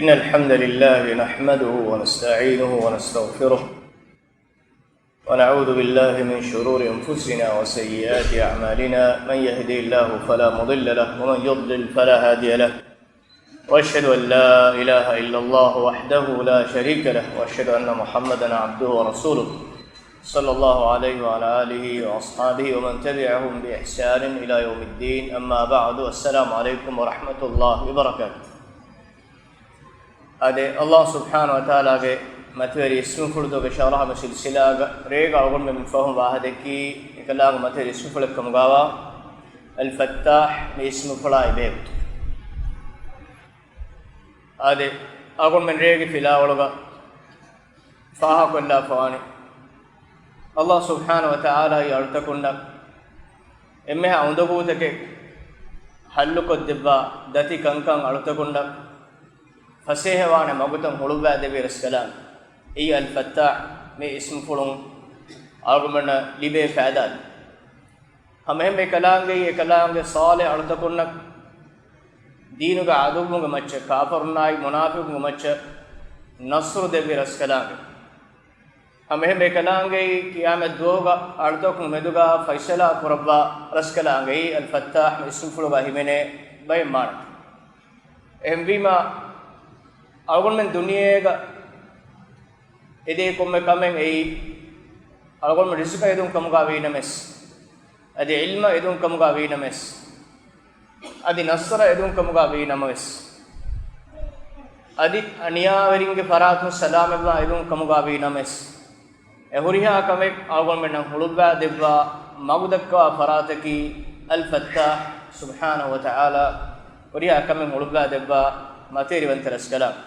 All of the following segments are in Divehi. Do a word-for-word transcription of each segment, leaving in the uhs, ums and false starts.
إن الحمد لله نحمده ونستعينه ونستغفره، ونعوذ بالله من شرور أنفسنا وسيئات أعمالنا. من يهده الله فلا مضل له، ومن يضلل فلا هادي له. وأشهد أن لا إله إلا الله وحده لا شريك له، وأشهد أن محمدا عبده ورسوله، صلى الله عليه وعلى آله وأصحابه ومن تبعهم بإحسان إلى يوم الدين. أما بعد، السلام عليكم ورحمة الله وبركاته. އާދެ، ﷲ ސުބްޙާނަހޫ ވަތަޢާލާގެ މަތިވެރި އިސްމުފުޅުތަކުގެ ޝަރަޙަ މި ސިލްސިލާގަ ރޭގަ އަޅުގަނޑުމެން މި ފަހުން ވާހަކަދެއްކީ އެކަލާނގެ މަތިވެރި އިސްމުފުޅެއް ކަމުގައިވާ އަލް ފައްތާޙް މި އިސްމުފުޅާ އެބޭގޮތުން. އާދެ، އަޅުގަނޑުމެން ރޭގެ ފިލާވަޅުގަ ފާހަގަކޮށްލާފަވާނީ، ﷲ ސުބްޙާނަހޫ ވަތަޢާލާ އަޅުތަކުންނަށް އެންމެހާ އުނދަގޫތަކެއް ޙައްލުކޮށްދެއްވާ، ދަތި ކަންކަން އަޅުތަކުންނަށް ފަސޭހަވާނެ މަގުތައް ހުޅުއްވާދެއްވި ރަސްކަލާނގެ، އެއީ އަލް ފައްތާޙް މި އިސްމުފުޅުން އަޅުގަނޑުމެންނަށް ލިބޭ ފައިދާ. ހަމައެހެންމެ އެކަލާނގެއީ އެކަލާނގެ ޞާލިޙު އަޅުތަކުންނަށް ދީނުގެ ޢަދުއްވުންގެ މައްޗަށް، ކާފަރުންނާއި މުނާފިޤުންގެ މައްޗަށް ނަޞްރު ދެއްވި ރަސްކަލާނގެ. ހަމައެހެންމެ އެކަލާނގެއީ ޤިޔާމަތް ދުވަހުގަ އަޅުތަކުން މެދުގަ ފައިޞަލާ ކުރައްވާ ރަސްކަލާނގެއީ އަލް ފައްތާޙް މި އިސްމުފުޅުގަ ހިމެނޭ ބައެއް މާނަ. އެހެންވީމާ، އަޅުގަނޑުމެން ދުނިޔޭގަ އެދޭ ކޮންމެ ކަމެއް އެއީ، އަޅުގަނޑުމެން ރިޒުޤަށް އެދުން ކަމުގަ ވީނަމަވެސް، އަދި ޢިލްމަށް އެދުން ކަމުގަ ވީނަމަވެސް، އަދި ނަޞްރަށް އެދުން ކަމުގަ ވީނަމަވެސް، އަދި އަނިޔާވެރިންގެ ފަރާތުން ސަލާމަތްވާ އެދުން ކަމުގަ ވީނަމަވެސް، އެ ހުރިހާ ކަމެއް އަޅުގަނޑުމެންނަށް ހުޅުއްވާ ދެއްވާ މަގުދައްކަވާ ފަރާތަކީ އަލް ފައްތާޙް ސުބްޙާނަހޫ ވަތަޢާލާ ހުރިހާ ކަމެއް ހުޅުއްވާ ދެއްވާ މަތިވެރިވަންތަ ރަސްކަލާނގެ.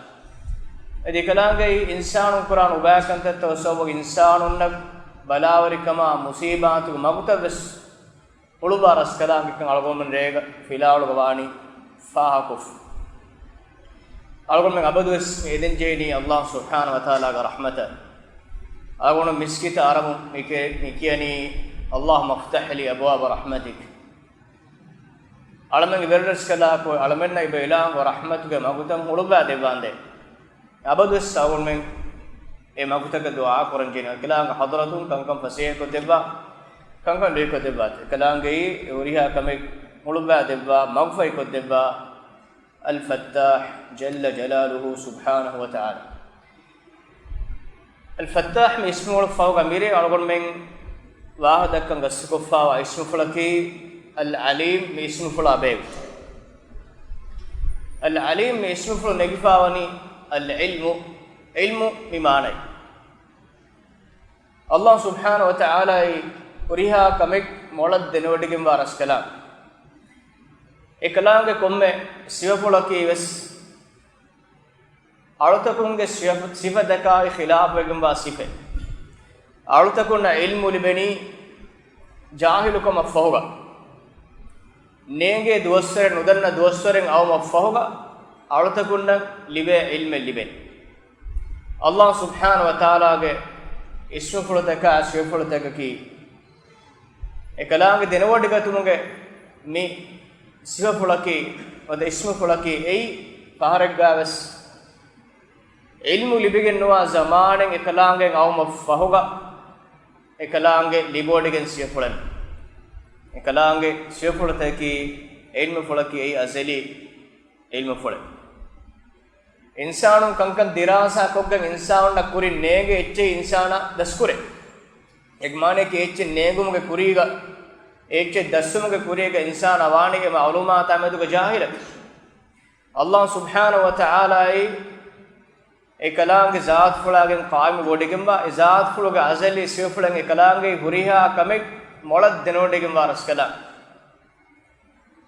އަދި އެކަލާނގެއީ އިންސާނުން ކުރާން އުބާކަންތައްތައް ސަބަބުން އިންސާނުންނަށް ބަލާވަރިކަމާ މުޞީބާތުގެ މަގުތައް ވެސް ހުޅުއްވާ ރަސްކަލާނގެކަން އަޅުގަނޑުމެން ރޭގަ ފިލާވަޅުގަ ވާނީ ފާހަގަކޮށްފަ. އަޅުގަނޑުމެން އަބަދުވެސް މި އެދެންޖެހެނީ ﷲ ސުބްޙާނަހޫ ވަތަޢާލާގެ ރަޙްމަތަށް. އަޅުގަނޑު މިސްކިތަށް އަރަމުން މި ކި-، މި ކިޔަނީ، اللهم افتح لي أبواب رحمتك. އަޅަމެންގެ ވެރިރަސްކަލާކޮ، އަޅަމެންނަށް އިބަ އިލާހުގެ ރަޙްމަތުގެ މަގުތައް ހުޅުއްވާ ދެއްވާނދޭ. އަބަދުވެސް އަޅުގަނޑުމެން އެ މަގުތަކަށް ދުޢާ ކުރަން ޖެހޭނެ. އެކަލާނގެ ޙަޟްރަތުން ކަންކަން ފަސޭހަކޮށްދެއްވާ، ކަންކަން ލުއިކޮށްދެއްވާތި. އެކަލާނގެއީ ހުރިހާ ކަމެއް ހުޅުއްވާ ދެއްވާ، މަގުފަހިކޮށްދެއްވާ އަލް ފައްތާޙް ޖައްލަ ޖަލާލުހޫ ސުބްޙާނަހޫ ވަތަޢާލާ. އަލް ފައްތާޙް މި އިސްމުފުޅު ފަހުގަ މިރޭ އަޅުގަނޑުމެން ވާހަކަ ދައްކަން ގަސްތުކޮށްފާވާ އިސްމުފުޅަކީ އަލް ޢަލީމް މި އިސްމުފުޅާ ބޭގު. އަލް ޢަލީމް މި އިސްމުފުޅު ނެގިފާވަނީ އަލް ޢިލްމު، ޢިލްމު މި މާނައި. ﷲ ސުބްޙާނަހޫ ވަތަޢާލާއީ ހުރިހާ ކަމެއް މޮޅަށް ދެނެވޮޑިގެންވާ ރަސްކަލާނގެ. އެކަލާނގެ ކޮންމެ ސިފަފުޅަކީ ވެސް އަޅުތަކުންގެ ސިފަ-، ސިފަތަކާއި ޚިލާފުވެގެންވާ ސިފައެއް. އަޅުތަކުންނަށް ޢިލްމު ލިބެނީ ޖާހިލުކަމަށް ފަހުގަ. ނޭނގޭ ދުވަސްވަރެއް ނުދަންނަ ދުވަސްވަރެއް އައުމަށް ފަހުގަ އަޅުތަކުންނަށް ލިބޭ ޢިލްމެއް ލިބެނީ. ﷲ ސުބްޙާނަހޫ ވަތަޢާލާގެ އިސްމުފުޅުތަކާ ސިފަފުޅުތަކަކީ އެކަލާނގެ ދެނެވޮޑިގަތުމުގެ މި ސިފަފުޅަކީ، ނުވަތަ އިސްމުފުޅަކީ އެއީ ފަހަރެއްގަވެސް ޢިލްމު ލިބިގެންނުވާ ޒަމާނެއް އެކަލާނގެ އައުމަށް ފަހުގަ، އެކަލާނގެ ލިބިވޮޑިގެން ސިފަފުޅެއް. އެކަލާނގެ ސިފަފުޅުތަކަކީ ޢިލްމުފުޅަކީ އެއީ އަޒަލީ ޢިލްމުފުޅެއް. އިންސާނުން ކަންކަން ދިރާސާ ކޮށްގެން އިންސާނުންނަށް ކުރިން ނޭނގޭ އެއްޗެއް އިންސާނާ ދަސްކުރޭ. އެ މާނައަކީ އެއްޗެއް ނޭނގުމުގެ ކުރީގަ، އެއްޗެއް ދަސްވުމުގެ ކުރީގަ އިންސާނާ ވާނީ އެ މަޢުލޫމާތާ މެދުގަ ޖާހިލެއް. ﷲ ސުބްޙާނަހޫ ވަތަޢާލާއީ އެކަލާނގެ ޒާތުފުޅާގެން ޤާއިމު ވޮޑިގެންވާ، އެ ޒާތުފުޅުގެ އަޒަލީ ސިފަފުޅެއް އެކަލާނގެ ހުރިހާ ކަމެއް މޮޅަށް ދެނެވޮޑިގެންވާ ރަސްކަލާނގެ.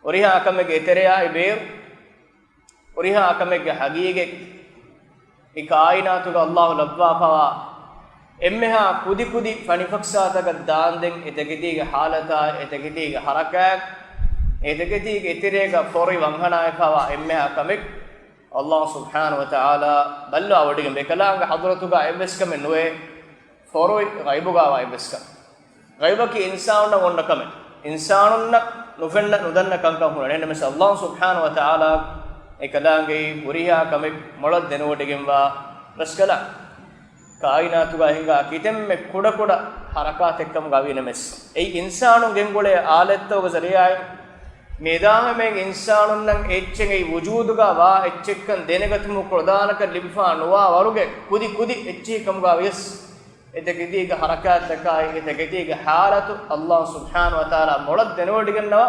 ހުރިހާ ކަމެއްގެ އެތެރެޔާއި ބޭރު، ހުރިހާ ކަމެއްގެ ހަގީގަތް، އެ ކާއިނާތުގަ ﷲ ލައްވާފަވާ އެންމެހާ ކުދިކުދި ފަނިފަކްސާތަކަށް ދާންދެން އެ ތަކެތީގެ ޙާލަތާ، އެ ތަކެތީގެ ޙަރަކާތް، އެ ތަކެތީގެ އެތެރޭގަ ފޮރި ވަންހަނާވެފަވާ އެންމެހާ ކަމެއް ﷲ ސުބްޙާނަހޫ ވަތަޢާލާ ބައްލަވާވޮޑިގެން އެކަލާނގެ ޙަޟްރަތުގަ އެއްވެސް ކަމެއް ނުވޭ، ފޮރުވި ޣައިބުގަވާ އެއްވެސް ކަމެއް. ޣައިބަކީ އިންސާނުންނަށް އޮންނަ ކަމެއް. އިންސާނުންނަށް ނުފެންނަ ނުދަންނަ ކަންކަން ހުރޭ. އެހެންނަމަވެސް ﷲ ސުބްޙާނަހޫ ވަތަޢާލާ އެކަލާނގެއީ ހުރިހާ ކަމެއް މޮޅަށް ދެނެވޮޑިގެންވާ ރަސްކަލާނގެ. ކާއިނާތުގަ ހިނގާ ކިތަންމެ ކުޑަކުޑަ ހަރަކާތެއްކަމުގަ ވީނަމަވެސް، އެއީ އިންސާނުން ގެންގުޅޭ އާލަތްތަކުގެ ޒަރީޢާއިން މިއަދާހަމަޔަށް އިންސާނުންނަށް އެއްޗެއް އެއީ ވުޖޫދުގަ ވާ އެއްޗެއްކަން ދެނެގަތުމުގެ ކުޅަދާނަކަން ލިބިފާ ނުވާ ވަރުގެ ކުދި ކުދި އެއްޗެހިކަމުގަ ވިޔަސް، އެތަކެތީގެ ހަރަކާތްތަކާއި އެތަކެތީގެ ޙާލަތު ﷲ ސުބްޙާނަހޫ ވަތަޢާލާ މޮޅަށް ދެނެވޮޑިގަންނަވާ.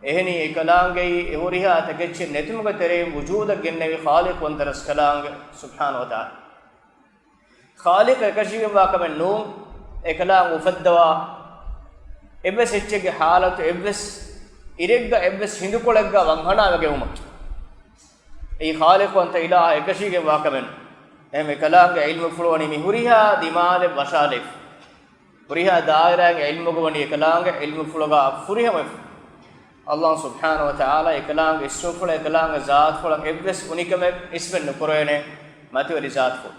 އެހެނީ އެކަލާނގެއީ އެހުރިހާ ތަކެއްޗެއް ނެތުމުގެ ތެރެއިން ވުޖޫދަށް ގެންނެވި ޚާލިޤުވަންތަ ރަސްކަލާނގެ ސުބްޙާނަހޫ ވަތަޢާލާ. ޚާލިޤު އެކަށީގެންވާ ކަމެއް ނޫން، އެކަލާނގެ އުފައްދަވާ އެއްވެސް އެއްޗެއްގެ ޙާލަތު އެއްވެސް އިރެއްގަ އެއްވެސް ހިނދުކޮޅެއްގަ ވަންހަނާވެގެންވުމަކީ އެއީ ޚާލިޤުވަންތަ އިލާހަށް އެކަށީގެންވާ ކަމެއް ނޫން. އެހެންވެ ކަލާނގެ ޢިލްމުފުޅު ވަނީ މި ހުރިހާ ދިމާލެއް ވަށާލައިފަ، ހުރިހާ ދާއިރާއެއްގެ ޢިލްމުގަ ވަނީ އެކަލާނގެ ޢިލްމުފުޅުގަ ފުރިހަމަވެފަ. ﷲ ސުބްޙާނަހޫ ވަތަޢާލާ އެކަލާނގެ އިސްމުފުޅަށް އެކަލާނގެ ޒާތުފުޅަށް އެއްވެސް އުނިކަމެއް ނިސްބަތް ނުކުރެވޭނެ މަތިވެރި ޒާތުފުޅު.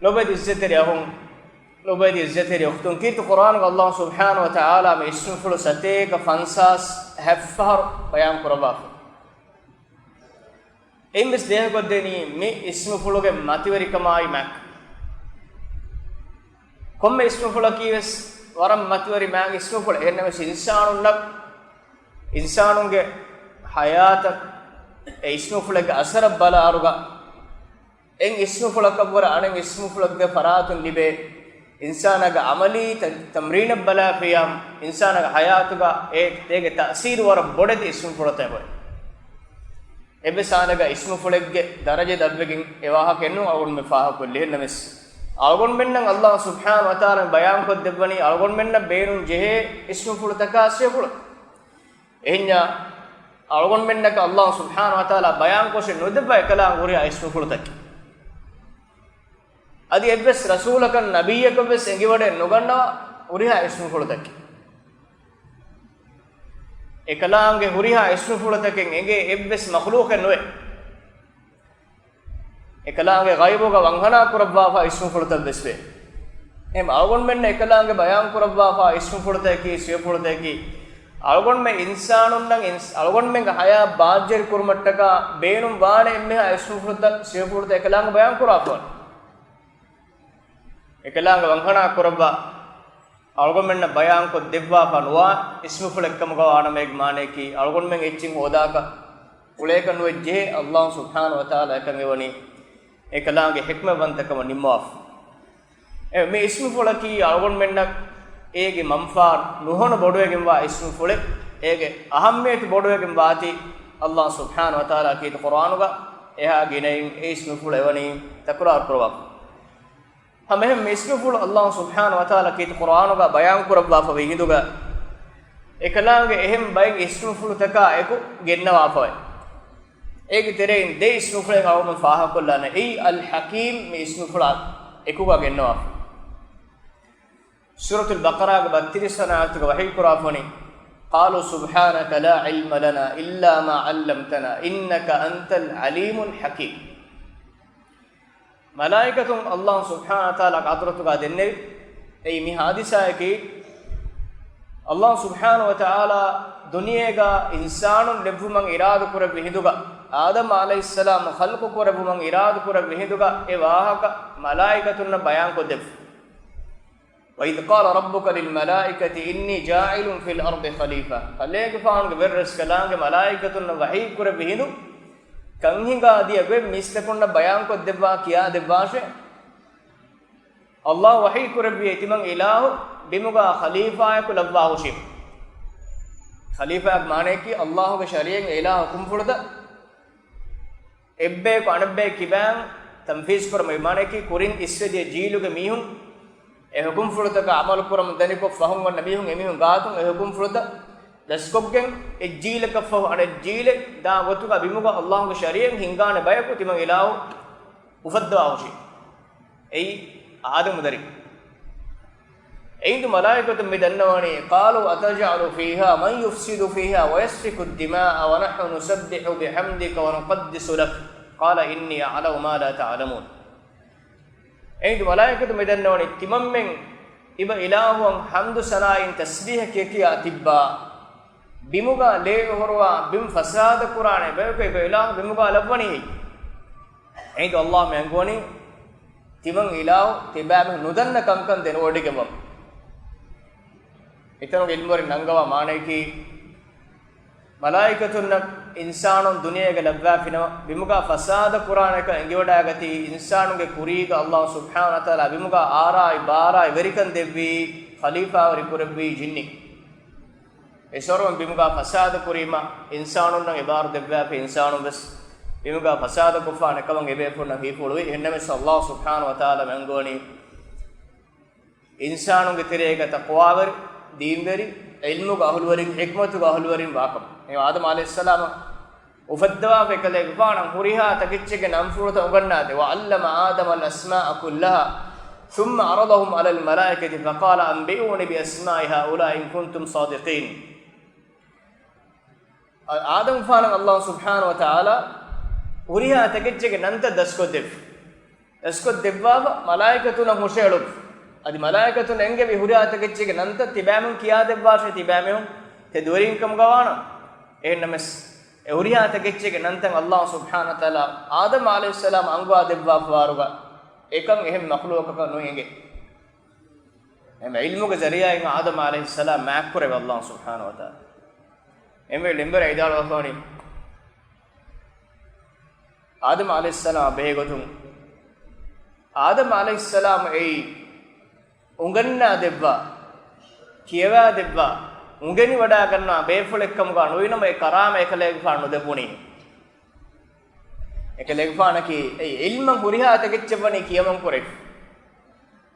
ލޮބުވެތި ޢިއްޒަތްތެރި އަޚުން، ލޮބުވެތި ޢިއްޒަތްތެރި އުޚްތުން، ކީރިތި ޤުރްއާނުގަ ﷲ ސުބްޙާނަހޫ ވަތަޢާލާ މި އިސްމުފުޅު ސަތޭކަ ފަންސާސް ހަތް ފަހަރު ބަޔާން ކުރައްވާފަ. އެއިން ވެސް ދޭހަކޮށްދެނީ މި އިސްމުފުޅުގެ މަތިވެރިކަމާއި މާތް. ކޮންމެ އިސްމުފުޅަކީ ވެސް ވަރަށް މަތިވެރި މާތް އިސްމުފުޅެއް. އެހެންނަމަވެސް އިންސާނުންނަށް، އިންސާނުންގެ ޙަޔާތަށް އެ އިސްމުފުޅެއްގެ އަސަރަށް ބަލާއިރުގަ، އެއް އިސްމުފުޅަކަށްވުރެ އަނެއް އިސްމުފުޅެއްގެ ފަރާތުން ލިބޭ އިންސާނާގެ ޢަމަލީ ތަ-، ތަމްރީނަށް ބަލާފިޔާމަ، އިންސާނާގެ ޙަޔާތުގަ އޭ-، އޭގެ ތައުސީރު ވަރަށް ބޮޑެތި އިސްމުފުޅުތައް އެބައޮތް. އެއްވެސް އާނަގަ އިސްމުފުޅެއްގެ ދަރަޖަ ދަށްވެގެން އެ ވާހަކައެއް ނޫން އަޅުގަނޑުމެން ފާހަގަކޮށްލި. އެހެންނަމަވެސް، އަޅުގަނޑުމެންނަށް ﷲ ސުބްޙާނަހޫ ވަތަޢާލާ ބަޔާންކޮށްދެއްވަނީ އަޅުގަނޑުމެންނަށް ބޭނުން ޖެހޭ އިސްމުފުޅުތަކާ ސިފަފުޅު. އެހެންޏާ، އަޅުގަނޑުމެންނަކަށް ﷲ ސުބްޙާނަހޫ ވަތަޢާލާ ބަޔާންކޮށެއް ނުދެއްވާ އެކަލާނގެ ހުރިހާ އިސްމުފުޅުތަކެއް. އަދި އެއްވެސް ރަސޫލަކަށް ނަބިއްޔަކަށްވެސް އެނގިވަޑައެއް ނުގަންނަވާ ހުރިހާ އިސްމުފުޅުތަކެއް. އެކަލާނގެ ހުރިހާ އިސްމުފުޅުތަކެއް އެނގޭ އެއްވެސް މަޚްލޫޤެއް ނުވޭ. އެކަލާނގެ ޣައިބުގަ ވަންހަނާ ކުރައްވާފާ އިސްމުފުޅުތައް ވެސް ވޭ. އެހެން އަޅުގަނޑުމެންނަށް އެކަލާނގެ ބަޔާން ކުރައްވާފާ އިސްމުފުޅުތަކަކީ، ސިފަފުޅުތަކަކީ، އަޅުގަނޑުމެން އިންސާނުންނަށް އިންސް-، އަޅުގަނޑުމެންގެ ޙަޔާތް ބާއްޖަވެރި ކުރުމަށްޓަކާ ބޭނުން ވާނެ އެންމެހާ އިސްމުފުޅުތައް، ސިފަފުޅުތައް އެކަލާނގެ ބަޔާން ކުރާފާނެ. އެކަލާނގެ ވަންހަނާ ކުރައްވާ އަޅުގަނޑުމެންނަށް ބަޔާންކޮށް ދެއްވާފާ ނުވާ އިސްމުފުޅެއްކަމުގަ ވާނަމަ އޭގެ މާނައަކީ، އަޅުގަނޑުމެން އެއްޗެއް ހޯދާކަށް އުޅޭކަށް ނުވެއްޖެހޭ، ﷲ ސުބްޙާނަހޫ ވަތަޢާލާ އެކަން އެވަނީ އެކަލާނގެ ޙިކްމަތްވަންތަކަމަށް ނިންމަވާފަ. އެ، މި އިސްމުފުޅަކީ އަޅުގަނޑުމެންނަށް އޭގެ މަންފާ ނުހަނު ބޮޑުވެގެންވާ އިސްމުފުޅެއް. އޭގެ އަހައްމިޔަތު ބޮޑުވެގެން ވާތީ، ﷲ ސުބްޙާނަހޫ ވަތަޢާލާ ކީރިތި ޤުރްއާނުގަ އެހާ ގިނައިން އެ އިސްމުފުޅު އެވަނީ ތަކުރާރު ކުރައްވާފަ. ހަމަ އެހެން މި އިސްމުފުޅު ﷲ ސުބްޙާނަހޫ ވަތަޢާލާ ކީރިތި ޤުރްއާނުގަ ބަޔާން ކުރައްވާފަވި ހިނދުގަ، އެކަލާނގެ އެހެން ބައެއް އިސްމުފުޅުތަކާ އެކު ގެންނަވާފަވޭ. އޭގެ ތެރެއިން ދެ އިސްމުފުޅެއް އަޅުގަނޑު ފާހަގަކޮށްލާނަން. އެއީ އަލް ޙަކީމް މި އިސްމުފުޅާ އެކުގަ ގެންނަވާފަ. ސޫރަތުލް ބަޤަރާގެ ބައްތިރީސް ވަނަ އާޔަތުގަ ވަޙީ ކުރާފަވަނީ، قَالُوا سُبْحَانَكَ لَا عِلْمَ لَنَا إِلَّا مَا عَلَّمْتَنَا إِنَّكَ أَنْتَ الْعَلِيمُ الْحَكِيمُ. މަލާއިކަތުން ﷲ ސުބްޙާނަހޫ ވަތަޢާލާގެ ޙަޟްރަތުގަ ދެންނެވި، އެއީ މި ޙާދިސާއަކީ، ﷲ ސުބްޙާނަހޫ ވަތަޢާލާ ދުނިޔޭގަ އިންސާނުން ލެއްވުމަށް އިރާދަކުރެއްވި ހިނދުގަ، އާދަމް ޢަލައިހިއްސަލާމް ޚަލްޤު ކުރެއްވުމަށް އިރާދަކުރެއްވި ހިނދުގަ، އެ ވާހަކަ މަލާއިކަތުންނަށް ބަޔާންކޮށްދެއްވި. وَإِذْ قَالَ رَبُّكَ لِلْمَلَائِكَةِ إِنِّي جَاعِلٌ فِي الْأَرْضِ خَلِيفَةً. ކަލޭގެފާނުގެ ވެރިރަސްކަލާނގެ މަލާއިކަތުންނަށް ވަޙީ ކުރެއްވި ހިނދު، ކަންހިނގާ ދިޔަ ގޮތް މީސްތަކުންނަށް ބަޔާންކޮށްދެއްވާ ކިޔާދެއްވާށޭ. ﷲ ވަޙީ ކުރެއްވި ތިމަން އިލާހު ބިމުގަ ޚަލީފާއަކު ލައްވާހުށީމޭ. ޚަލީފާއަކު މާނައަކީ ﷲގެ ޝަރީޢަތް އިލާހު ޙުކުމްފުޅުތައް އެއްބަޔަކު އަނެއްބަޔަކަށް ކިބައިން ތަންފީޒު ކުރަމުން، މާނައަކީ ކުރިން އިސްވެދިޔަ ޖީލުގެ މީހުން އެ ޙުކުމްފުޅުތަކަށް ޢަމަލު ކުރަމުން ދަނިކޮށް ފަހުން އޮންނަ މީހުން އެމީހުން ގާތުން އެ ޙުކުމްފުޅުތައް ދަސްކޮށްގެން އެއް ޖީލަކަށްފަހު އަނެއް ޖީލެއް ދާ ގޮތުގަ ބިމުގަ ﷲގެ ޝަރީޢަތް ހިންގާނެ ބަޔަކު ތިމަން އިލާހު އުފައްދަވާހުށީ. އެއީ އާދަމު ދަރިން. އެހިނދު މަލާއިކަތުން މި ދަންނަވަނީ، قَالُوا أَتَجْعَلُ فِيهَا مَنْ يُفْسِدُ فِيهَا وَيَسْفِكُ الدِّمَاءَ وَنَحْنُ نُسَبِّحُ بِحَمْدِكَ وَنُقَدِّسُ لَكَ قَالَ إِنِّي أَعْلَمُ مَا لَا تَعْلَمُونَ. އެހިނދު މަލާއިކަތުން މި ދަންނަވަނީ، ތިމަންމެން އިބަ އިލާހުއަށް ޙަމްދު ސަނާއިން ތަސްބީޙަ ކިޔަކިޔާ ތިއްބާ، ބިމުގަ ލޭ އޮހޮރުވާ ބިމް ފަސާދަ ކުރާނެ ބަޔަކު އެބަ އިލާހު ބިމުގަ ލައްވަނީ އެއީ. އެއީ އައްލާހު މެންގުވަނީ ތިމަން އިލާހު ތިބާމެހުން ނުދަންނަ ކަންކަން ދެނެވޮޑިގެންވަމު. އެތަނުގެ އިލްމުވެރިން ނަންގަވާ މާނަޔަކީ، މަލާއިކަތުންނަށް އިންސާނުން ދުނިޔޭގަ ލައްވާފިނަމަ، ބިމުގަ ފަސާދަ ކުރާނެކަން އެނގިވަޑައިގަތީ، އިންސާނުންގެ ކުރީގަ އައްލާހު ސުބްޙާނަހު ވަތަޢާލާ ބިމުގަ އާރާއި ބާރާއި ވެރިކަން ދެއްވީ، ޚަލީފާވެރި ކުރެއްވީ ޖިންނިން. އެސޮރުން ބިމުގަ ފަސާދަ ކުރީމަ، އިންސާނުންނަށް އެބާރު ދެއްވާފަ، އިންސާނުން ވެސް ބިމުގަ ފަސާދަ ކޮށްފާނެ ކަމަށް އެބޭފުޅުންނަށް ހީފުޅުވި. އެހެންނަމަވެސް އައްލާހު ސުބްޙާނަހު ވަތަޢާލާ މެންގުވަނީ، އިންސާނުންގެ ތެރޭގަ ތަޤްވާވެރި، ދީންވެރި، ޢިލްމުގެ އަހުލުވެރިން، ޙިކްމަތުގެ އަހުލުވެރިން ވާކަމަށް. އެ އާދަމް ޢަލައިހިއްސަލާމަށް އުފައްދަވާފަ އެކަލޭގެފާނަށް ހުރިހާ ތަކެއްޗެއްގެ ނަންފުޅުތައް އުނގަންނާދެއްވާ. وعلم آدم الأسماء كلها ثم عرضهم على الملائكة فقال أنبئوني بأسماء هؤلاء إن كنتم صادقين. އާ، އާދަމްފާނަށް އައްލާހު ސުބްޙާނަހު ވަތަޢާލާ ހުރިހާ ތަކެއްޗެއްގެ ނަންތައް ދަސްކޮށްދެއްވި. ދަސްކޮށްދެއްވާފަ މަލާއިކަތުންނަށް ހުށައެޅުއްވި. އަދި މަލާއިކަތުން އެންގެވި ހުރިހާ ތަކެއްޗެއްގެ ނަންތައް ތިބާމެން ކިޔާދެއްވާށޭ، ތިބާމެން ތެދުވެރިން ކަމުގަ ވާނަމަ. އެހެންނަމަވެސް، އެ ހުރިހާ ތަކެއްޗެއްގެ ނަންތައް އައްލާހު ސުބްޙާނަހު ވަތަޢާލާ އާދަމް ޢަލައިހިއްސަލާމަށް އަންގަވާ ދެއްވާފަ ވާރުގަ އެކަން އެހެން މަޚްލޫޤަކަށް ނުއެނގޭ. އެހެން ޢިލްމުގެ ޒަރީޢާއިން އާދަމް ޢަލައިހިއްސަލާމް މާތްކުރެއްވި އައްލާހު ސުބްޙާނަހު ވަތަޢާލާ. އެންމެ ޅެންބަރަށް ވިދާޅުވެފަވަނީ، އާދަމް ޢަލައިހިއްސަލާމް ބެހޭގޮތުން، އާދަމް ޢަލައިހިއްސަލާމް އެއީ އުނގަންނާ ދެއްވާ، ކިޔަވާ ދެއްވާ، އުނގެނިވަޑައިގަންނަވާ ބޭފުޅެއްކަމުގަ ނުވިނަމަ، އެ ކަރާމަ އެކަލޭގެފާނު ނުދެއްވުނީ. އެކަލޭގެފާނަކީ އެ ޢިލްމަށް ހުރިހާ ތަކެއްޗެއް ވަނީ ކިޔަމަން ކުރެވި.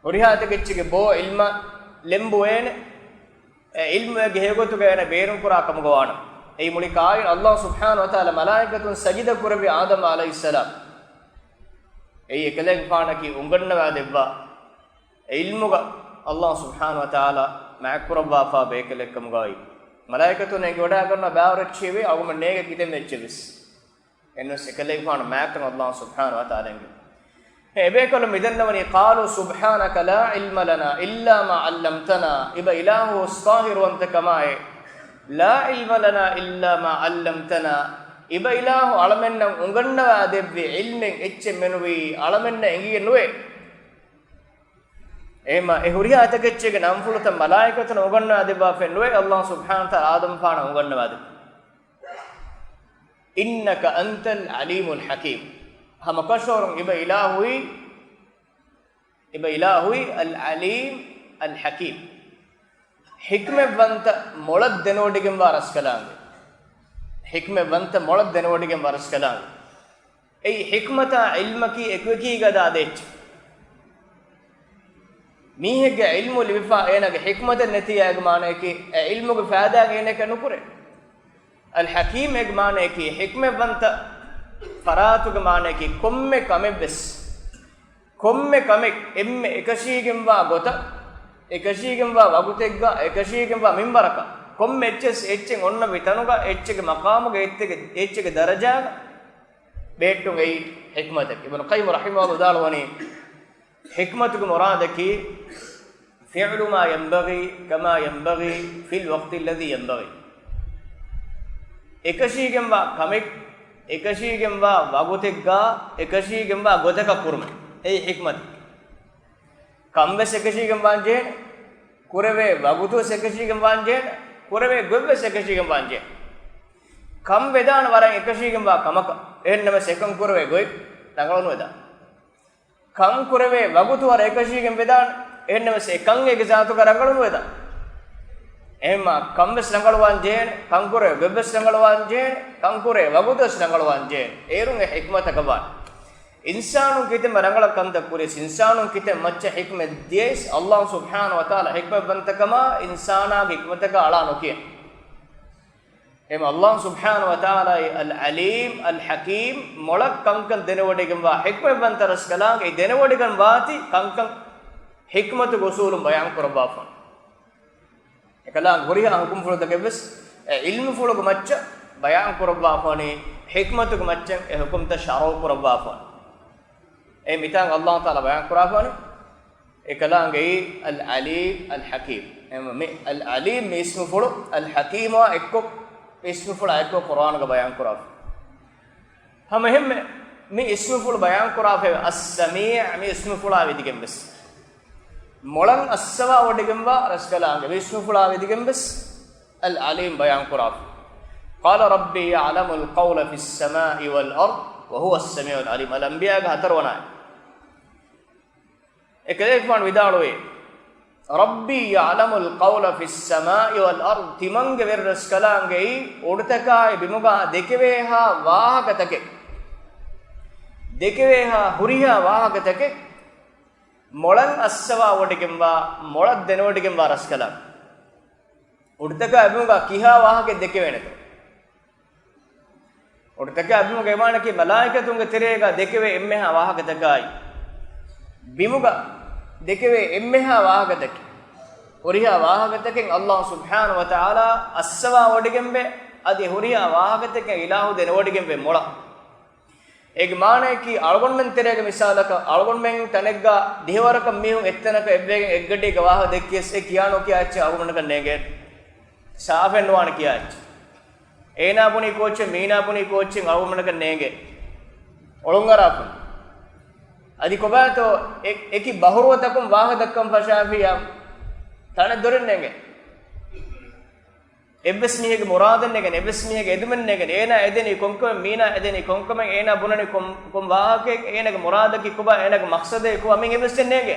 ހުރިހާ ތަކެއްޗެއްގެ ބޯ ޢިލްމަށް ލެނބުވޭނެ، އެ ޢިލްމުވެގެ ހެޔޮގޮތުގަ އޭނަ ބޭނުންކުރާ ކަމުގަ ވާނަމަ. އެއީ މުޅި ކާއިން އައްލާހު ސުބްޙާނަހު ވަތަޢާލާ މަލާއިކަތުން ސަޖިދަ ކުރެއްވި އާދަމް ޢަލައިހިއްސަލާމް. އެއީ އެކަލޭގެފާނަކީ އުނގަންނަވާ ދެއްވާ، އެ ޢިލްމުގަ އައްލާހު ސުބްޙާނަހު ވަތަޢާލާ މާތްކުރައްވާފާ ބޭކަލެއްކަމުގައި. މަލާއިކަތުން އެނގިވަޑައިގަންނަވާ ބާރު އެއްޗެއް ވޭ، އަޅުގަނޑު ނޭނގޭ ކިތަންމެ އެއްޗެއް ވެސް. އެހެންނަމަވެސް އެކަލޭގެފާނު މާތްކަން އައްލާހު ސުބްޙާނަހު ވަތަޢާލާ އެނގެވި. އެބޭކަލުން މިދަންނަވަނީ، قالوا سبحانك لا علم لنا إلا ما علمتنا. އިބަ އިލާހު އޮސް ޠާހިރުވަންތަ ކަމާއޭ، لا علم لنا إلا ما علمتنا. އިބަ އިލާހު އަޅަމެންނަށް އުނގަންނަވާ ދެއްވި ޢިލްމެއް އެއްޗެއް މެނުވީ އަޅަމެންނަށް އެނގިގެން ނުވޭ. އެހެންމަ އެ ހުރިހާ ތަކެއްޗެއްގެ ނަންފުޅުތައް މަލާއިކަތުން އުނގަންނަވާ ދެއްވާފައެއް ނުވޭ، އައްލާހު ސުބްޙާނަހު ވަތަޢާލާ އާދަމްފާނަށް އުނގަންނަވާ ދެއްވި. إنك أنت العليم الحكيم. ހަމަކަށަވަރުން އިބަ އިލާހުއީ، އިބަ އިލާހުއީ العليم الحكيم. ޙިކްމަތްވަންތަ މޮޅަށް ދެނެވޮޑިގެންވާ ރަސްކަލާނގެ. ޙިކްމަތްވަންތަ މޮޅަށް ދެނެވޮޑިގެންވާ ރަސްކަލާނގެ. އެއީ ޙިކްމަތާ ޢިލްމަކީ އެކުއެކީގަ ދާދޭއްޗެއް. މީހެއްގެ ޢިލްމު ލިބިފާ އޭނާގެ ޙިކްމަތެއް ނެތިއްޔާ އޭގެ މާނަޔަކީ އެ ޢިލްމުގެ ފައިދާއެއް އޭނައަކަށް ނުކުރޭ. އަލް ޙަކީމް އޭގެ މާނަޔަކީ ޙިކްމަތްވަންތަ ފަރާތުގެ މާނަޔަކީ ކޮންމެ ކަމެއް ވެސް، ކޮންމެ ކަމެއް އެންމެ އެކަށީގެންވާ ގޮތަށް، އެކަށީގެންވާ ވަގުތެއްގަ، އެކަށީގެންވާ މިންވަރަކަށް، ކޮންމެ އެއްޗެއް އެއްޗެއް އޮންނަ މި ތަނުގަ، އެއްޗެއްގެ މަޤާމުގަ، އެއްޗެއްގެ، އެއްޗެއްގެ ދަރަޖާގަ ބެހެއްޓުން އެއީ ޙިކްމަތަކީ. އިބްނު ޤައްޔިމް ރަޙިމަހުﷲ ވިދާޅުވަނީ، ޙިކްމަތުގެ މުރާދަކީ، فعل ما ينبغي كما ينبغي في الوقت الذي ينبغي. އެކަށީގެންވާ ކަމެއް، އެކަށީގެންވާ ވަގުތެއްގަ، އެކަށީގެންވާ ގޮތަކަށް ކުރުމެއް. އެއީ ޙިކްމަތު. ކަންވެސް އެކަށީގެން ވާންޖެހޭނެ، ކުރެވޭ ވަގުތުވެސް އެކަށީގެން ވާންޖެހޭނެ، ކުރެވޭ ގޮތްވެސް އެކަށީގެން ވާންޖެހޭނެ. ކަން ވެދާނެ ވަރަށް އެކަށީގެންވާ ކަމަކަށް، އެހެންނަމަވެސް އެކަން ކުރެވޭ ގޮތް ރަނގަޅުނުވެދާނެ. ކަން ކުރެވޭ ވަގުތު ވަރަށް އެކަށީގެން ވެދާނެ، އެހެންނަމަވެސް އެ ކަން އޭގެ ޒާތުގަ ރަނގަޅުނުވެދާނެ. އެހެންމާ ކަންވެސް ރަނގަޅުވާން ޖެހޭނެ، ކަންކުރެވޭ ގޮތްވެސް ރަނގަޅުވާން ޖެހޭނެ، ކަންކުރޭ ވަގުތުވެސް ރަނގަޅުވާން ޖެހޭނެ. އޭރުން އެ ޙިކްމަތަކަށް ވާނެ. އިންސާނުން ކިތަންމެ ރަނގަޅަށް ކަންތައް ކުރިޔަސް، އިންސާނުން ކިތަން މައްޗަށް ޙިކްމަތް ދިޔަސް، އައްލާހު ސުބްޙާނަހު ވަތަޢާލާ ޙިކްމަތްވަންތަކަމާ އިންސާނާގެ ޙިކްމަތަކަށް އަޅާ ނުކިޔަން. އެހެން އައްލާހު ސުބްޙާނަހު ވަތަޢާލާ އަލް ޢަލީމް، އަލް ޙަކީމް، މޮޅަށް ކަންކަން ދެނެވޮޑިގެންވާ ޙިކްމަތްވަންތަ ރަސްކަލާނގެ، އެ ދެނެވޮޑިގެން ވާތީ ކަންކަން ޙިކްމަތުގެ އުޞޫލުން ބަޔާން ކުރައްވާފަ. އެކަލާނގެ ހުރިހާ ޙުކުމްފުޅުތަކެއް ވެސް އެ ޢިލްމުފުޅުގެ މައްޗަށް ބަޔާން ކުރައްވާފަ ވަނީ، ޙިކްމަތުގެ މައްޗަށް އެ ޙުކުމްތައް ޝަރުޢު ކުރައްވާފަ ވަނީ. އެ މިތާނގެ އައްލާހު ތަޢާލާ ބަޔާން ކުރާފަ ވަނީ، އެކަލާނގެއީ އަލް ޢަލީމް އަލް ޙަކީމް. އެ، މި އަލް ޢަލީމް މި އިސްމުފުޅު އަލް ޙަކީމާ އެއްކޮށް، މި އިސްމުފުޅާ އެއްކޮށް ޤުރްއާނުގަ ބަޔާން ކުރާފަ. ހަމަ އެހެންމެ މި އިސްމުފުޅު ބަޔާން ކުރާފައި އައްސަމީޢު މި އިސްމުފުޅާ ވިދިގެން ވެސް، މޮޅަށް އައްސަވާ ވޮޑިގެންވާ ރަސްކަލާނގެ މި އިސްމުފުޅާ ވިދިގެން ވެސް އަލް ޢަލީމް ބަޔާން ކުރާފަ. قال ربي يعلم القول في السماء والأرض وهو السميع العليم. އަލް އަންބިޔާގެ ހަތަރުވަނަ އާޔަތް. އެކަލޭގެފާނު ވިދާޅުވޭ، ربي يعلم القول في السماء والأرض، ތިމަންގެ ވެރިރަސްކަލާނގެއީ އުޑުތަކާއި ބިމުގާ ދެކެވޭހާ ވާހަކަތަކެއް، ދެކެވޭހާ ހުރިހާ ވާހަކަތަކެއް މޮޅަށް އައްސަވާ ވޮޑިގެންވާ، މޮޅަށް ދެނެވޮޑިގެންވާ ރަސްކަލާނގެ. އުޑުތަކާ ބިމުގާ ކިހާ ވާހަކައެއް ދެކެވޭނެތޯ؟ އުޑުތަކާ ބިމުގެ އިމާނަކީ މަލާއިކަތުންގެ ތެރޭގަ ދެކެވޭ އެންމެހާ ވާހަކަތަކާއި، ބިމުގަ ދެކެވޭ އެންމެހާ ވާހަކަތަކެއް، ހުރިހާ ވާހަކަތަކެއް އައްލާހު ސުބްޙާނަހު ވަތަޢާލާ އައްސަވާ ވޮޑިގެންވޭ، އަދި ހުރިހާ ވާހަކަތަކެއް އިލާހު ދެނެވޮޑިގެންވޭ މޮޅަށް. އޭގެ މާނަޔަކީ އަޅުގަނޑުމެން ތެރޭގެ މިސާލަކަށް، އަޅުގަނޑުމެން ތަނެއްގަ ދިހަވަރަކަށް މީހުން އެއްތަނަކަށް އެއްވެގެން އެއްގަޑީގަ ވާހަކަ ދެއްކިޔަސް އެ ކިޔާ ނުކިޔާ އެއްޗެއް އަޅުގަނޑަކަށް ނޭނގޭ. ސާފެއް ނުވާނެ ކިޔާ އެއްޗެއް. އޭނާ ބުނީ ކޯއްޗެއް، މީނާ ބުނީ ކޯއްޗެއް އަޅުގަނޑަކަށް ނޭނގޭ. އޮޅުންއަރާފަ. އަދި ކޮބާތޯ އެ-، އެކި ބަހުރުވަތަކުން ވާހަކަ ދައްކަން ފަށާފިއްޔާ ތަނެއް ދޮރެއް ނޭނގޭ. އެއްވެސް މީހެއްގެ މުރާދެއް ނެގެން، އެއްވެސް މީހެއްގެ އެދުމެއް ނެގެން، އޭނާ އެދެނީ ކޮންކަމެއް، މީނާ އެދެނީ ކޮންކަމެއް، އޭނާ ބުނަނީ ކޮން، ކޮން ވާހަކައެއް، އޭނާގެ މުރާދަކީ ކޮބާ، އޭނާގެ މަޤްޞަދަކީ ކޮބާ، މި އެއްވެސް އެއް ނޭނގޭ.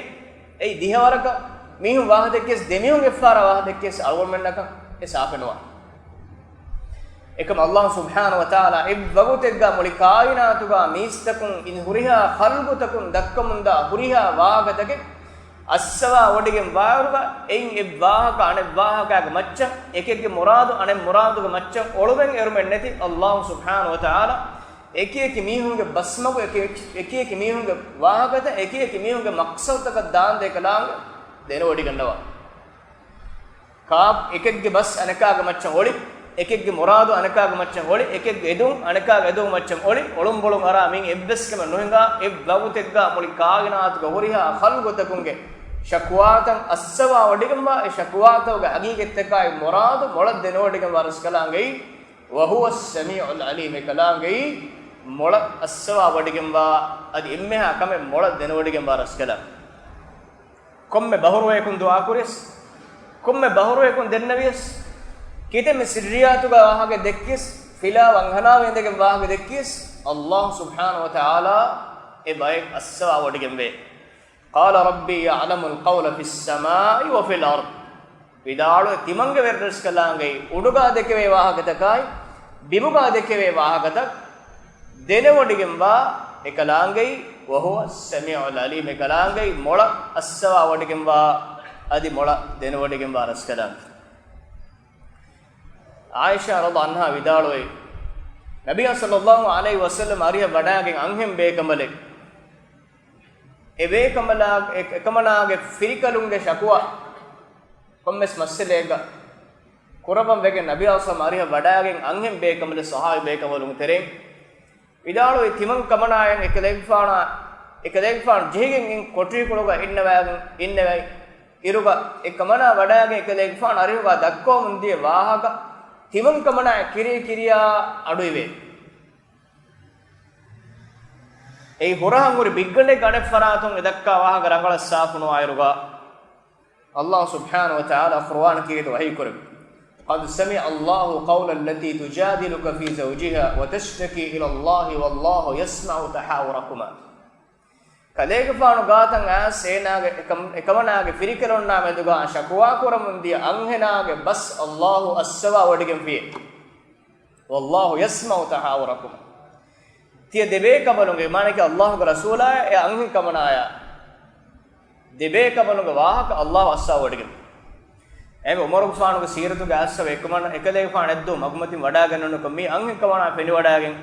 އެއީ ދިހަވަރަކަށް މީހުން ވާހަކަ ދެއްކިޔަސް، ދެމީހުން އެއްފަހަރާ ވާހަކަ ދެއްކިޔަސް އަޅުގަނޑުމެންނަކަށް އެ ސާފެއް ނުވާނެ. އެކަމަށް އައްލާހު ސުބްޙާނަހު ވަތަޢާލާ އެއްވަގުތެއްގަ މުޅި ކާއިނާތުގަ މީސްތަކުން އިން ހުރިހާ ޚަލްޤުތަކުން ދައްކަމުންދާ ހުރިހާ ވާހަކަތަކެއް އައްސަވާ ވޮޑިގެން ވާއިރުގަ، އެއިން އެއް ވާހަކަ އަނެއް ވާހަކައިގެ މައްޗަށް، އެކެއްގެ މުރާދު އަނެއް މުރާދުގެ މައްޗަށް އޮޅުވެން އެރުމެއް ނެތި އައްލާހު ސުބްޙާނަހު ވަތަޢާލާ އެކިއެކި މީހުންގެ ބަސްމަގު، އެކި، އެކިއެކި މީހުންގެ ވާހަކަތައް، އެކިއެކި މީހުންގެ މަޤްޞަދުތަކަށް ދާންދެ އެކަލާނގެ ދެނެވޮޑިގަންނަވާ. ކާ އެކެއްގެ ބަސް އަނެކާގެ މައްޗަށް އޮޅި، އެކެއްގެ މުރާދު އަނެކާގެ މައްޗަށް އޮޅި، އެކެއްގެ އެދުން އަނެކާގެ އެދުން މައްޗަށް އޮޅި، އޮޅުންބޮޅުން އަރާ މިން އެއްވެސް ކަމެއް ނުހިނގާ، އެއްވަގުތެއްގަ މުޅި ކާއިނާތުގެ ހުރިހާ ޚަލްޤުތަކުންގެ ޝަކުވާތައް އައްސަވާ ވޮޑިގެންވާ، އެ ޝަކުވާތަކުގެ ހަގީގަތްތަކާއި މުރާދު މޮޅަށް ދެނެވޮޑިގެންވާ ރަސްކަލާނގެއީ، وهو السميع العليم، އެކަލާނގެއީ މޮޅަށް އައްސަވާ ވޮޑިގެންވާ، އަދި އެންމެހާ ކަމެއް މޮޅަށް ދެނެވޮޑިގެންވާ ރަސްކަލާނގެ. ކޮންމެ ބަހުރުވަޔަކުން ދުޢާ ކުރިޔަސް، ކޮންމެ ބަހުރުވަޔަކުން ދެންނެވިޔަސް، ކިތަންމެ ސިއްރިއްޔާތުގަ ވާހަކަ ދެއްކިޔަސް، ފިލާ ވަންހަނާވެ އިނދެގެން ވާހަކަ ދެއްކިޔަސް، އައްލާހު ސުބްޙާނަހު ވަތަޢާލާ އެ ބައެއް އައްސަވާ ވޮޑިގެންވޭ. قال ربي يعلم القول في السماء وفي الأرض. ވިދާޅުވެ، ތިމަންގެ ވެރިރަސްކަލާނގެއީ އުޑުގާ ދެކެވޭ ވާހަކަތަކާއި ބިމުގާ ދެކެވޭ ވާހަކަތައް ދެނެވޮޑިގެންވާ އެކަލާނގެއީ، وهو السميع العليم، އެކަލާނގެއީ މޮޅަށް އައްސަވާ ވޮޑިގެންވާ، އަދި މޮޅަށް ދެނެވޮޑިގެންވާ ރަސްކަލާނގެ. ޢާއިޝާ ރަޟިޔަﷲ ޢަންހާ ވިދާޅުވޭ، ނަބިއްޔާ ޞައްލަﷲ ޢަލައިހި ވަސައްލަމް އަރިހަށް ވަޑައިގެން އަންހެން ބޭކަނބަލެއް އެ ބޭކަނބަލާ-، އެ-، އެކަމަނާގެ ފިރިކަލުންގެ ޝަކުވާ ކޮންމެސް މައްސަލައެއްގަ ކުރައްވަން ވެގެން ނަބިއްޔާ ޞައްލަﷲ އަރިހަށް ވަޑައިގެން އަންހެން ބޭކަނބަލެއް ޞަޙާބީ ބޭކަނބަލުން ތެރެއިން ވިދާޅުވި ތިމަން ކަމަނާޔަށް އެކަލޭގެފާނާ، އެކަލޭގެފާނު ޖެހިގެން އިން ކޮޓަރިކޮޅުގަ އިންނަވައިގެން އިންނެވި އިރުގަ އެ ކަމަނާ ވަޑައިގެން އެކަލޭގެފާނު އަރިހުގަ ދައްކަވަމުން ދިޔަ ވާހަކަ ތިމަން ކަމަނާ ކިރިޔަ ކިރިޔާ އަޑުއިވޭ. އެއީ ހުރަހަށް ހުރި ބިއްގަނޑެއްގެ އަނެއް ފަރާތުން އެ ދައްކާ ވާހަކަ ރަނގަޅަށް ސާފުނުވާއިރުގަ، އައްލާހު ސުބްޙާނަހު ވަތަޢާލާ ޤުރުއާނަކީގައި ވަޙީކުރެއްވި، قد سمع الله قول التي تجادلك في زوجها وتشتكي إلى الله والله يسمع تحاوركما. ކަލޭގެފާނު ގާތަށް އައިސް އޭނާގެ އެކަމް-، އެކަމަނާގެ ފިރިކަލުންނާ މެދުގާ ޝަކުވާ ކުރަމުން ދިޔަ އަންހެނާގެ ބަސް އައްލާހު އައްސަވާ ވޮޑިގެންފިއޭ. والله يسمع تحاوركما. ތިޔަ ދެބޭކަނބަލުންގެ، މާނައަކީ އައްލާހުގެ ރަސޫލާއާ އެ އަންހެން ކަމަނާޔާ ދެބޭކަނބަލުންގެ ވާހަކަ އައްލާހު އައްސަވާ ވޮޑިގެން. އެހެންވެ، ޢުމަރުގެފާނުގެ ސީރަތުގަ އައިސްފަ އެކަމަނާ އެކަލޭގެފާނު އެއްދުވަހު މަގުމަތިން ވަޑައިގެންނެވުނު މި އަންހެން ކަމަނާ ފެނިވަޑައިގެން،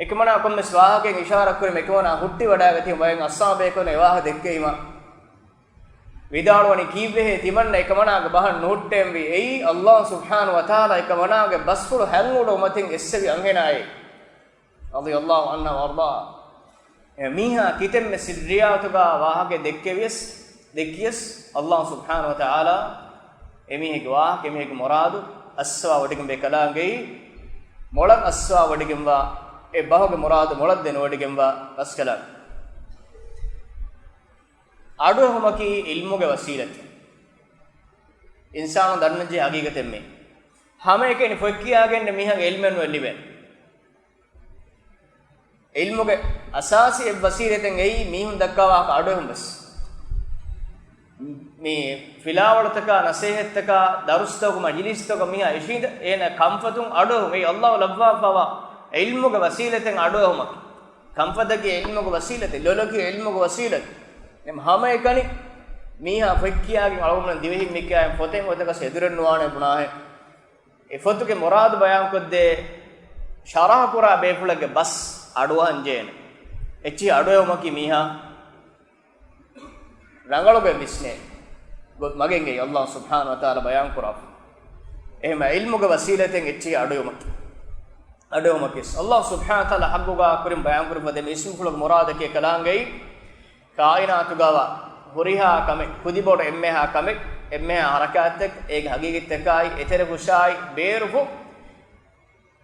އެކަމަނާ ކޮންމެސް ވާހަކައެއް އިޝާރާތްކުރި އެކަމަނާ ހުއްޓިވަޑައިގަތީ ބައެއް އަޞްޙާބޭކަލުން އެ ވާހަކަ ދެއްކެވީމަ ވިދާޅުވަނީ ކީއްވެހޭ ތިމަންނަ އެކަމަނާގެ ބަހަށް ނުހުއްޓޭންވީ؟ އެއީ އައްލާހު ސުބްޙާނަހު ވަތަޢާލާ އެކަމަނާގެ ބަސްފުޅު ހަތް އުޑު މަތިން އެއްސެވި އަންހެނާއޭ. ރަޟިޔަﷲ ޢަންހާ ވައަރްޟާހާ. އެ މީހާ ކިތަންމެ ސިއްރިއްޔާތުގަ ވާހަކަ ދެއްކެވިޔަސް، ދެއްކިޔަސް، އައްލާހު ސުބްޙާނަހު ވަތަޢާލާ އެމީހެއްގެ ވާހަކަ، އެމީހެއްގެ މުރާދު އައްސަވާ ވޮޑިގެންވޭ ކަލާނގެއީ، މޮޅަށް އައްސަވާ ވޮޑިގެންވާ، އެ ބަހުގެ މުރާދު މޮޅަށް ދެނެވޮޑިގެންވާ ރަސްކަލާނގެ. އަޑުއެހުމަކީ ޢިލްމުގެ ވަސީލަތެއް. އިންސާނުން ދަންނަންޖެހޭ ހަގީގަތެއް މީ. ހަމައެކަނި ފޮތް ކިޔާގެން މީހާގެ ޢިލްމެއް ނުވެ ލިބޭނެ. ޢިލްމުގެ އަސާސީ އެއް ވަސީލަތެއް އެއީ މީހުން ދައްކާ ވާހަކަ އަޑުއެހުން ވެސް. މި ފިލާވަޅުތަކާ، ނަސޭހަތްތަކާ، ދަރުސްތަކު، މަޖިލީސްތަކު މީހާ އިށީނދެ އޭނަ ކަންފަތުން އަޑުއެހުން. އެއީ ﷲ ލައްވާފަވާ ޢިލްމުގެ ވަސީލަތެއް އަޑުއެހުމަކީ. ކަންފަތަކީ ޢިލްމުގެ ވަސީލަތެއް، ލޮލަކީ ޢިލްމުގެ ވަސީލަތެއް. އެމް ހަމައެކަނި މީހާ ފޮތް ކިޔާގެން އަޅުގަނޑުމެން ދިވެހިން މި ކިޔާ ފޮތެއް އޮތަކަސް އެދުރެއް ނުވާނެ ބުނާހެން. އެ ފޮތުގެ މުރާދު ބަޔާންކޮށްދޭ ޝަރަޙަ ކުރާ ބޭފުޅެއްގެ ބަސް އަޑުއަހަން ޖެހޭނެ. އެއްޗިހި އަޑުއެހުމަކީ މީހާ ރަނގަޅުގޮތް ވިސްނޭ ގޮ-، މަގެއްގައި ﷲ ސުބްޙާނަހޫ ވަތަޢާލާ ބަޔާންކުރާފަ. އެހެން ޢިލްމުގެ ވަސީލަތެއް އެއްޗިހި އަޑުއެހުމަކީ. އަޑުއެހުމަކީ ﷲ ސުބްޙާނަހޫ ވަތަޢާލާ ޙައްޤުގަ ކުރިން ބަޔާންކުރި ފަދަ މި އިސްމުފުޅުގެ މުރާދަކީ ކަލާނގެއީ ކާއިނާތުގަވާ ހުރިހާ ކަމެއް، ކުދިބޮޑު އެންމެހާ ކަމެއް، އެންމެހާ ޙަރަކާތްތައް، އޭގެ ޙަޤީޤަތްތަކާއި، އެތެރެ ހުށާއި، ބޭރުފުށް،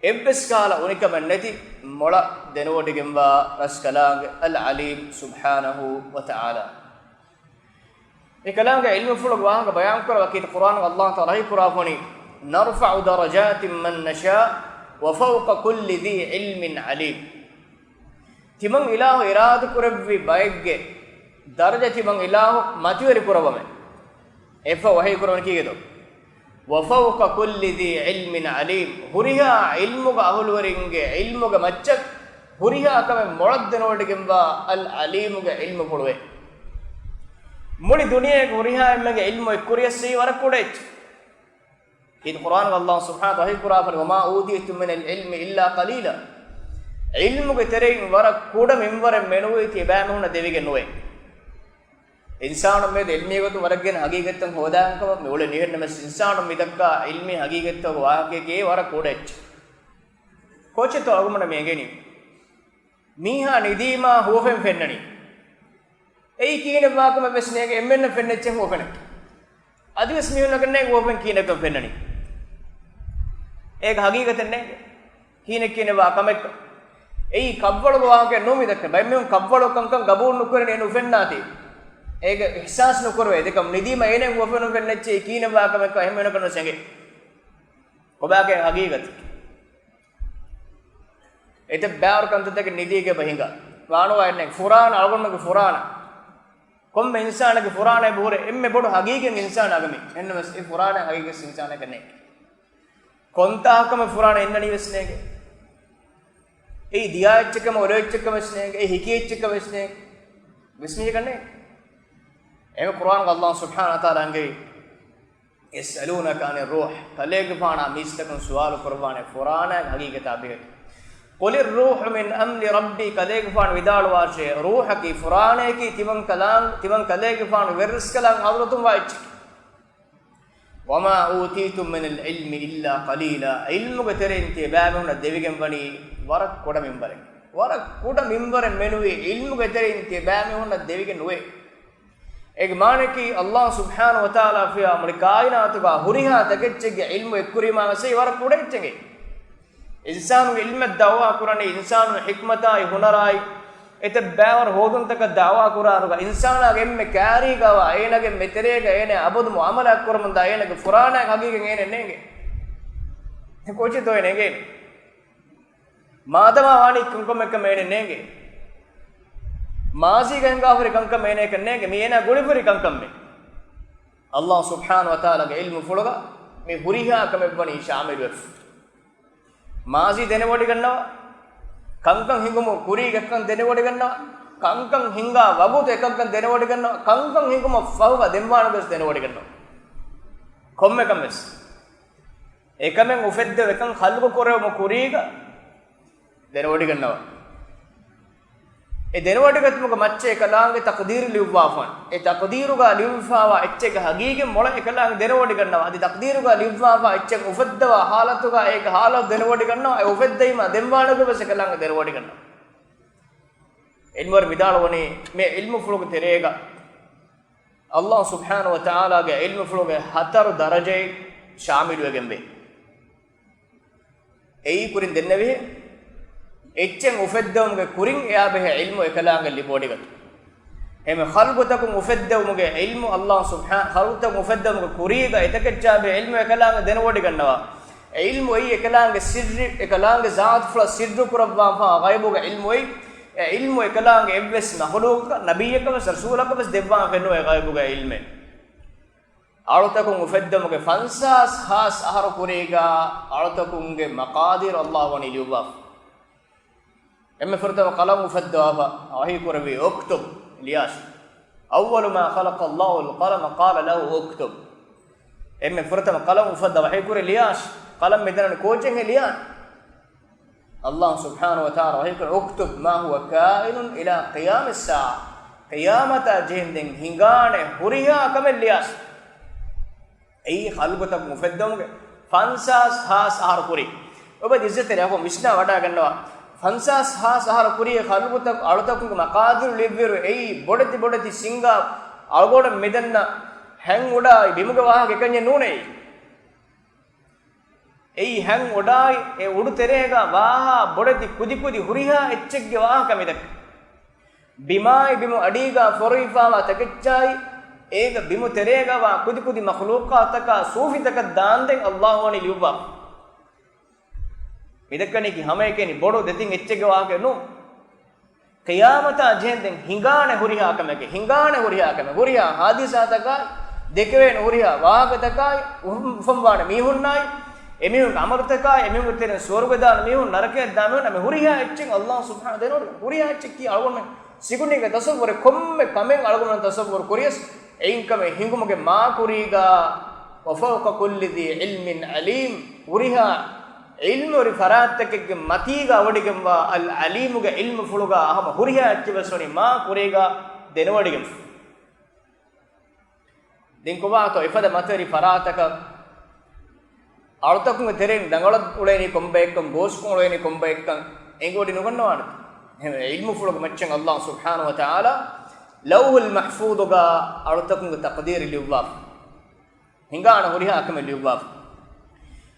އެއްވެސް ކަހަލަ އުނިކަމެއް ނެތި މޮޅަށް ދެނެވޮޑިގެންވާ ރަސްކަލާނގެ އަލްޢަލީމް ސުބްޙާނަހޫ ވަތަޢާލާ. އެ ކަލާނގެ ޢިލްމުފުޅުގެ ވާހަކަ ބަޔާންކުރައްވައި ޤުރްއާނުގައި ﷲ ތަޢާލާ ވަޙީކުރާފަ ވަނީ، نرفع درجات من نشاء وفوق كل ذي علم عليم. ތިމަން އިލާހު އިރާދަކުރެއްވި ބައެއްގެ ދަރަޖަ ތިމަން އިލާހު މަތިވެރި ކުރައްވަމޭ. އެއަށްފަހު ވަޙީކުރައްވަނީ ކީކޭތޯ؟ وفوق كل ذي علم عليم. ހުރިހާ ޢިލްމުގެ އަހުލުވެރިންގެ ޢިލްމުގެ މައްޗަށް ހުރިހާ ކަމެއް މޮޅަށް ދެނެވޮޑިގެންވާ އަލްޢަލީމުގެ ޢިލްމުފުޅުވޭ. މުޅި ދުނިޔޭގެ ހުރިހާ އެންމެގެ ޢިލްމު އެއްކުރިޔަސް ވަރަށް ކުޑަ އެއްޗެއް. އިދު ޤުރްއާނުގައި ﷲ ސުބްޙާނަހޫ ވަތަޢާލާ ވަޙީކުރާފަ ވަނީ، وما أوتيتم من العلم إلا قليلا. ޢިލްމުގެ ތެރެއިން ވަރަށް ކުޑަ މިންވަރެއް މެނުވީތީ އެބައިމީހުންނަށް ދެވިގެން ނުވޭ. އިންސާނުން މިއަދު ޢިލްމީ ގޮތުން ވަރަށް ގިނަ ޙަޤީޤަތްތައް ހޯދާން ކަމަށް މި އުޅެނީ. އެހެންނަމަވެސް އިންސާނުން މި ދައްކާ ޢިލްމީ ޙަޤީޤަތްތަކުގެ ވާހަކައަކީ ވަރަށް ކުޑަ އެއްޗެއް. ކޯޗެއްތޯ އަޅުގަނޑަށް މި އެނގެނީ؟ މީހާ ނިދީމާ ހުވަފެން ފެންނަނީ. އެއީ ކިހިނެއް ވާކަމެއް ވެސް ނޭނގެ، އެންމެންނަށް ފެންނަ އެއްޗެއް ހުވަފެނެއް. އަދިވެސް މީހުންނަކަށް ނޭނގެ ހުވަފެން ކިހިނެއްކަން ފެންނަނީ. އޭގެ ޙަޤީޤަތެއް ނޭނގެ. ކިހިނެއް ކިހިނެއް ވާ ކަމެއްކަން. އެއީ ކަށްވަޅުގެ ވާހަކައެއް ނޫން މި ދައްކަނީ. ބައެއް މީހުން ކަށްވަޅު ކަންކަން ގަބޫލު ނުކުރަނީ ނުފެންނާތީ. އޭގެ އިޙްސާސް ނުކުރެވޭ. އެކަމް ނިދީމަ އޭނަ ހުވަފެނުން ފެންނަ އެއްޗެއް ކިހިނެއް ވާ ކަމެއްކަން އެހެން މީހުންނަކަށް ނުވެސް އެނގޭ. ކޮބާކަން ޙަޤީޤަތަކީ. އެތައް ބައިވަރު ކަންތައްތަކެއް ނިދީގެ އެބަ ހިނގާ. ވާނުވާ އެއްނެތް. ފުރާނަ، އަޅުގަނޑުމެންގެ ފުރާނަ. ކޮންމެ އިންސާނެއްގެ ފުރާނަ އެބަ ހުރޭ އެންމެ ބޮޑު ޙަޤީޤީ އިންސާނާ އަނގަމީ. އެހެންނަމަވެސް އެ ފުރާނަ ޙަޤީޤީ އިންސާނެއް ނޭނގެ. ކޮންތާކަމެއް ފުރާނަ އިންނަނީ ވެސް ނޭނގެ. އެއީ ދިޔާ އެއްޗެއްކަމެއް، އޮލޮ އެއްޗެއްކަމެއް ވެސް ނޭނގެ. އެއީ ހިކި އެއްޗެއްކަމެއް ވެސް ނޭނގެ. ވެސް މީހަކަށް ނޭނގެ. އެހެން ޤުރްއާނުގައި ﷲ ސުބްޙާނަހޫ ވަތަޢާލާ އަންގައީ، يسألونك عن الروح. ކަލޭގެފާނާ މީސްތަކުން ސުވާލު ކުރައްވާނެ ފުރާނައިގެ ޙަޤީޤަތާ ބެހޭ. قل الروح من أمر ربي. ކަލޭގެފާނު ވިދާޅުވާށޭ، ރޫޙަކީ، ފުރާނަޔަކީ ތިމަން ކަލާނގެ، ތިމަން ކަލޭގެފާނުގެ ވެރިރަސްކަލާނގެ ޙަޟްރަތުން ވާ އެއްޗެކޭ. وما أوتيتم من العلم إلا قليلا. ޢިލްމުގެ ތެރެއިން ތިޔަބައިމީހުންނަށް ދެވިގެން ވަނީ ވަރަށް ކުޑަ މިންވަރެއް. ވަރަށް ކުޑަ މިންވަރެއް މެނުވީ ޢިލްމުގެ ތެރެއިން ތިޔަބައިމީހުންނަށް ދެވިގެން ނުވޭ. އޭގެ މާނައަކީ، ﷲ ސުބްޙާނަހޫ ވަތަޢާލާ ފިޔާ މުޅި ކާއިނާތުގަ ހުރިހާ ތަކެއްޗެއްގެ ޢިލްމު އެއްކުރީމާ ވެސް އެއީ ވަރަށް ކުޑަ އެއްޗެކޭ. އިންސާނުން ޢިލްމަށް ދަޢުވާ ކުރަނީ، އިންސާނުން ޙިކްމަތާއި ހުނަރާއި އެތައް ބައިވަރު ހޯދުންތަކަށް ދަޢުވާ ކުރާއިރުގަ، އިންސާނާގެ އެންމެ ކާރީގަވާ، އޭނާގެ އެންމެ ތެރޭގަ އޭނާ އަބަދު މުޢާމަލާތް ކުރަމުންދާ އޭނާގެ ފުރާނައިގެ ޙަޤީޤަތް އޭނައަށް ނޭނގޭ. ކޯޗެއްތޯ އޭނަ އެނގޭނީ؟ މާދަމާ ވާނީ ކަންކަމެއްކަމަށް އޭނައަށް ނޭނގޭ. މާޒީގަ ހިނގާފަހުރި ކަންކަމެއް އޭނައަކަށް ނޭނގޭ. މީ އޭނާ ގުޅިފަހުރި ކަންކަމެއް. ﷲ ސުބްޙާނަހޫ ވަތަޢާލާގެ ޢިލްމުފުޅުގަ މި ހުރިހާ ކަމެއްވަނީ ޝާމިލުވެފަ. މާޒީ ދެނެވޮޑިގަންނަވާ، ކަންކަން ހިނގުމުގެ ކުރީގެ އެއްކަން ދެނެވޮޑިގަންނަވާ، ކަންކަން ހިނގާ ވަގުތު އެކަންކަން ދެނެވޮޑިގަންނަވާ، ކަންކަން ހިނގުމަށް ފަހުގަ ދެންވާނެ ގޮތް ދެނެވޮޑިގަންނަވާ. ކޮންމެ ކަމެއް ވެސް. އެކަމެއް އުފެއްދެވި އެކަން ޚަލްޤު ކުރެވުމުގެ ކުރީގަ ދެނެވޮޑިގަންނަވާ. އެ ދެނެވޮޑިގަތުމުގެ މައްޗަށް އެކަލާނގެ ތަޤްދީރު ލިޔުއްވާފަ ވާނެ. އެ ތަޤްދީރުގަ ލިޔުއްވާފަވާ އެއްޗެއްގެ ޙަޤީޤީ މޮޅަށް އެކަލާނގެ ދެނެވޮޑިގަންނަވާ. އަދި ތަޤްދީރުގަ ލިޔުއްވާފަވާ އެއްޗެއް އުފެއްދަވާ ޙާލަތުގަ އޭގެ ޙާލަތު ދެނެވޮޑިގަންނަވާ. އެ އުފެއްދައިމާ ދެންވާނެ ގޮތް ވެސް އެކަލާނގެ ދެނެވޮޑިގަންނަވާ. ޢިލްމުވެރިން ވިދާޅުވަނީ މި ޢިލްމުފުޅުގެ ތެރޭގަ ﷲ ސުބްޙާނަހޫ ވަތަޢާލާގެ ޢިލްމުފުޅުގެ ހަތަރު ދަރަޖައެއް ޝާމިލުވެގެންވޭ. އެއީ ކުރިން ދެންނެވިހެން، އެއްޗެއް އުފެއްދެވުމުގެ ކުރިން އެއާ ބެހޭ ޢިލްމު އެކަލާނގެ ލިބިވޮޑިގަތު. އެހެން ޚަލްޤުތަކުން އުފެއްދެވުމުގެ ޢިލްމު، ﷲ ސުބްޙާ-، ޚަލްޤުތަކުން އުފެއްދެވުމުގެ ކުރީގަ އެތަކެއްޗާ ބެހޭ ޢިލްމު އެކަލާނގެ ދެނެވޮޑިގަންނަވާ. އެ ޢިލްމު އެއީ އެކަލާނގެ ސިއްރި، އެކަލާނގެ ޒާތުފުޅަށް ސިއްރު ކުރައްވާފާ ޣައިބުގެ ޢިލްމު އެއީ. އެ ޢިލްމު އެކަލާނގެ އެއްވެސް މަޚުލޫޤަކަށް، ނަބިއްޔަކަށް ވެސް، ރަސޫލަކަށް ވެސް ދެއްވާފައެއް ނުވޭ ޣައިބުގެ ޢިލްމެއް. އަޅުތަކުން އުފެއްދުމުގެ ފަންސާސް ހާސް އަހަރު ކުރީގަ އަޅުތަކުންގެ މަޤާދީރު ﷲ ވަނީ ލިޔުއްވާފަ. އެންމެ ފުރަތަމަ ޤަލަމު އުފައްދަވާފަ ވަޙީ ކުރެއްވީ، اكتب، ލިޔާށި. أول ما خلق الله القلم قال له اكتب. އެންމެ ފުރަތަމަ ޤަލަމު އުފައްދާ ވަޙީ ކުރި، ލިޔާށި. ޤަލަމް މިދަނީ ކޯޗެއްހޭ ލިޔާން. ﷲ ސުބްޙާނަހޫ ވަތަޢާލާ ވަޙީ ކުރި، اكتب ما هو كائن إلى قيام الساعة. ޤިޔާމަތާ ޖެހެންދެން ހިނގާނެ ހުރިހާ ކަމެއް ލިޔާށި. އެއީ ޚަލްޤުތަކުން އުފެއްދުމުގެ ފަންސާސް ހާސް އަހަރު ކުރި. އޮބަދި އިއްޒަތްތެރި އަޚުން ވިސްނާ ވަޑައިގަންނަވާ. ފަންސާސް ހާސް އަހަރު ކުރިއޭ ޚަލްޤުތަކު، އަޅުތަކުންގެ މަޤާދީރު ލިޔެއްވިއިރު އެއީ ބޮޑެތި ބޮޑެތި ސިންގާ އަޅުގަނޑު މިދަންނަ ހެން އުޑާއި ބިމުގެ ވާހަކަ އެކަންޏެއް ނޫނޭ. އެއީ ހެން އުޑާއި އެ އުޑު ތެރޭގަ ވާހާ ބޮޑެތި ކުދި ކުދި ހުރިހާ އެއްޗެއްގެ ވާހަކަ މިދައްކަ. ބިމާއި ބިމު އަޑީގަ ފޮރުވިފާވާ ތަކެއްޗާއި، އޭގަ ބިމު ތެރޭގަ ވާ ކުދި ކުދި މަޚްލޫޤާތަކާ ސޫފިތަކަށް ދާންދެން ﷲ ވަނީ ލިޔުއްވާފަ. މިދައްކަނީކީ ހަމައެކަނި ބޮޑު ދެތިން އެއްޗެއްގެ ވާހަކައެއް ނޫން. ޤިޔާމަތާ ޖެހެންދެން ހިނގާނެ ހުރިހާ ކަމެކޭ، ހިނގާނެ ހުރިހާ ކަމެއް، ހުރިހާ ހާދިސާތަކާއި، ދެކެވޭނެ ހުރިހާ ވާހަކަތަކާއި، އުފަން-، އުފަންވާނެ މީހުންނާއި، އެމީހުންގެ ޢަމަލުތަކާއި، އެމީހުންގެ ތެރެއިން ސުވަރުގެ ދާނެ މީހުން، ނަރަކަޔަށް ދާ މީހުން، އެ ހުރިހާ އެއްޗެއް ﷲ ސުބްޙާނަހޫ ދެނެވޮޑި. ހުރިހާ އެއްޗެއް ކީ އަޅުގަނޑުމެން ސިކުނޑީގަ ތަޞައްވުރެއް، ކޮންމެ ކަމެއް އަޅުގަނޑުމެން ތަޞައްވުރު ކުރިޔަސް، އެއިން ކަމެއް ހިނގުމުގެ މާކުރީގަ، وفوق كل ذي علم عليم، ހުރިހާ ޢިލްމުވެރި ފަރާތްތަކެއްގެ މަތީގަ ވޮޑިގެންވާ އަލް ޢަލީމުގެ ޢިލްމުފުޅުގަ ހަމަ ހުރިހާ އެއްޗެއް ވެސް ވަނީ މާ ކުރީގަ ދެނެވޮޑިގެންފަ. ދެން ކޮބާތޯ އެފަދަ މަތިވެރި ފަރާތަކަށް އަޅުތަކުންގެ ތެރެއިން ދަނގަޅަށް އުޅޭނީ ކޮންބައެއްކަން، ގޯސްކޮށް އުޅޭނީ ކޮންބައެއްކަން އެނގިވޮޑި ނުގަންނަވާނެ. އެހެންވެ، ޢިލްމުފުޅުގެ މައްޗަށް ﷲ ސުބްޙާނަހޫ ވަތަޢާލާ ލައުޙުލް މަޙްފޫޡުގަ އަޅުތަކުންގެ ތަޤްދީރު ލިޔުއްވާފަ. ހިނގާނެ ހުރިހާ ކަމެއް ލިޔުއްވާފަ.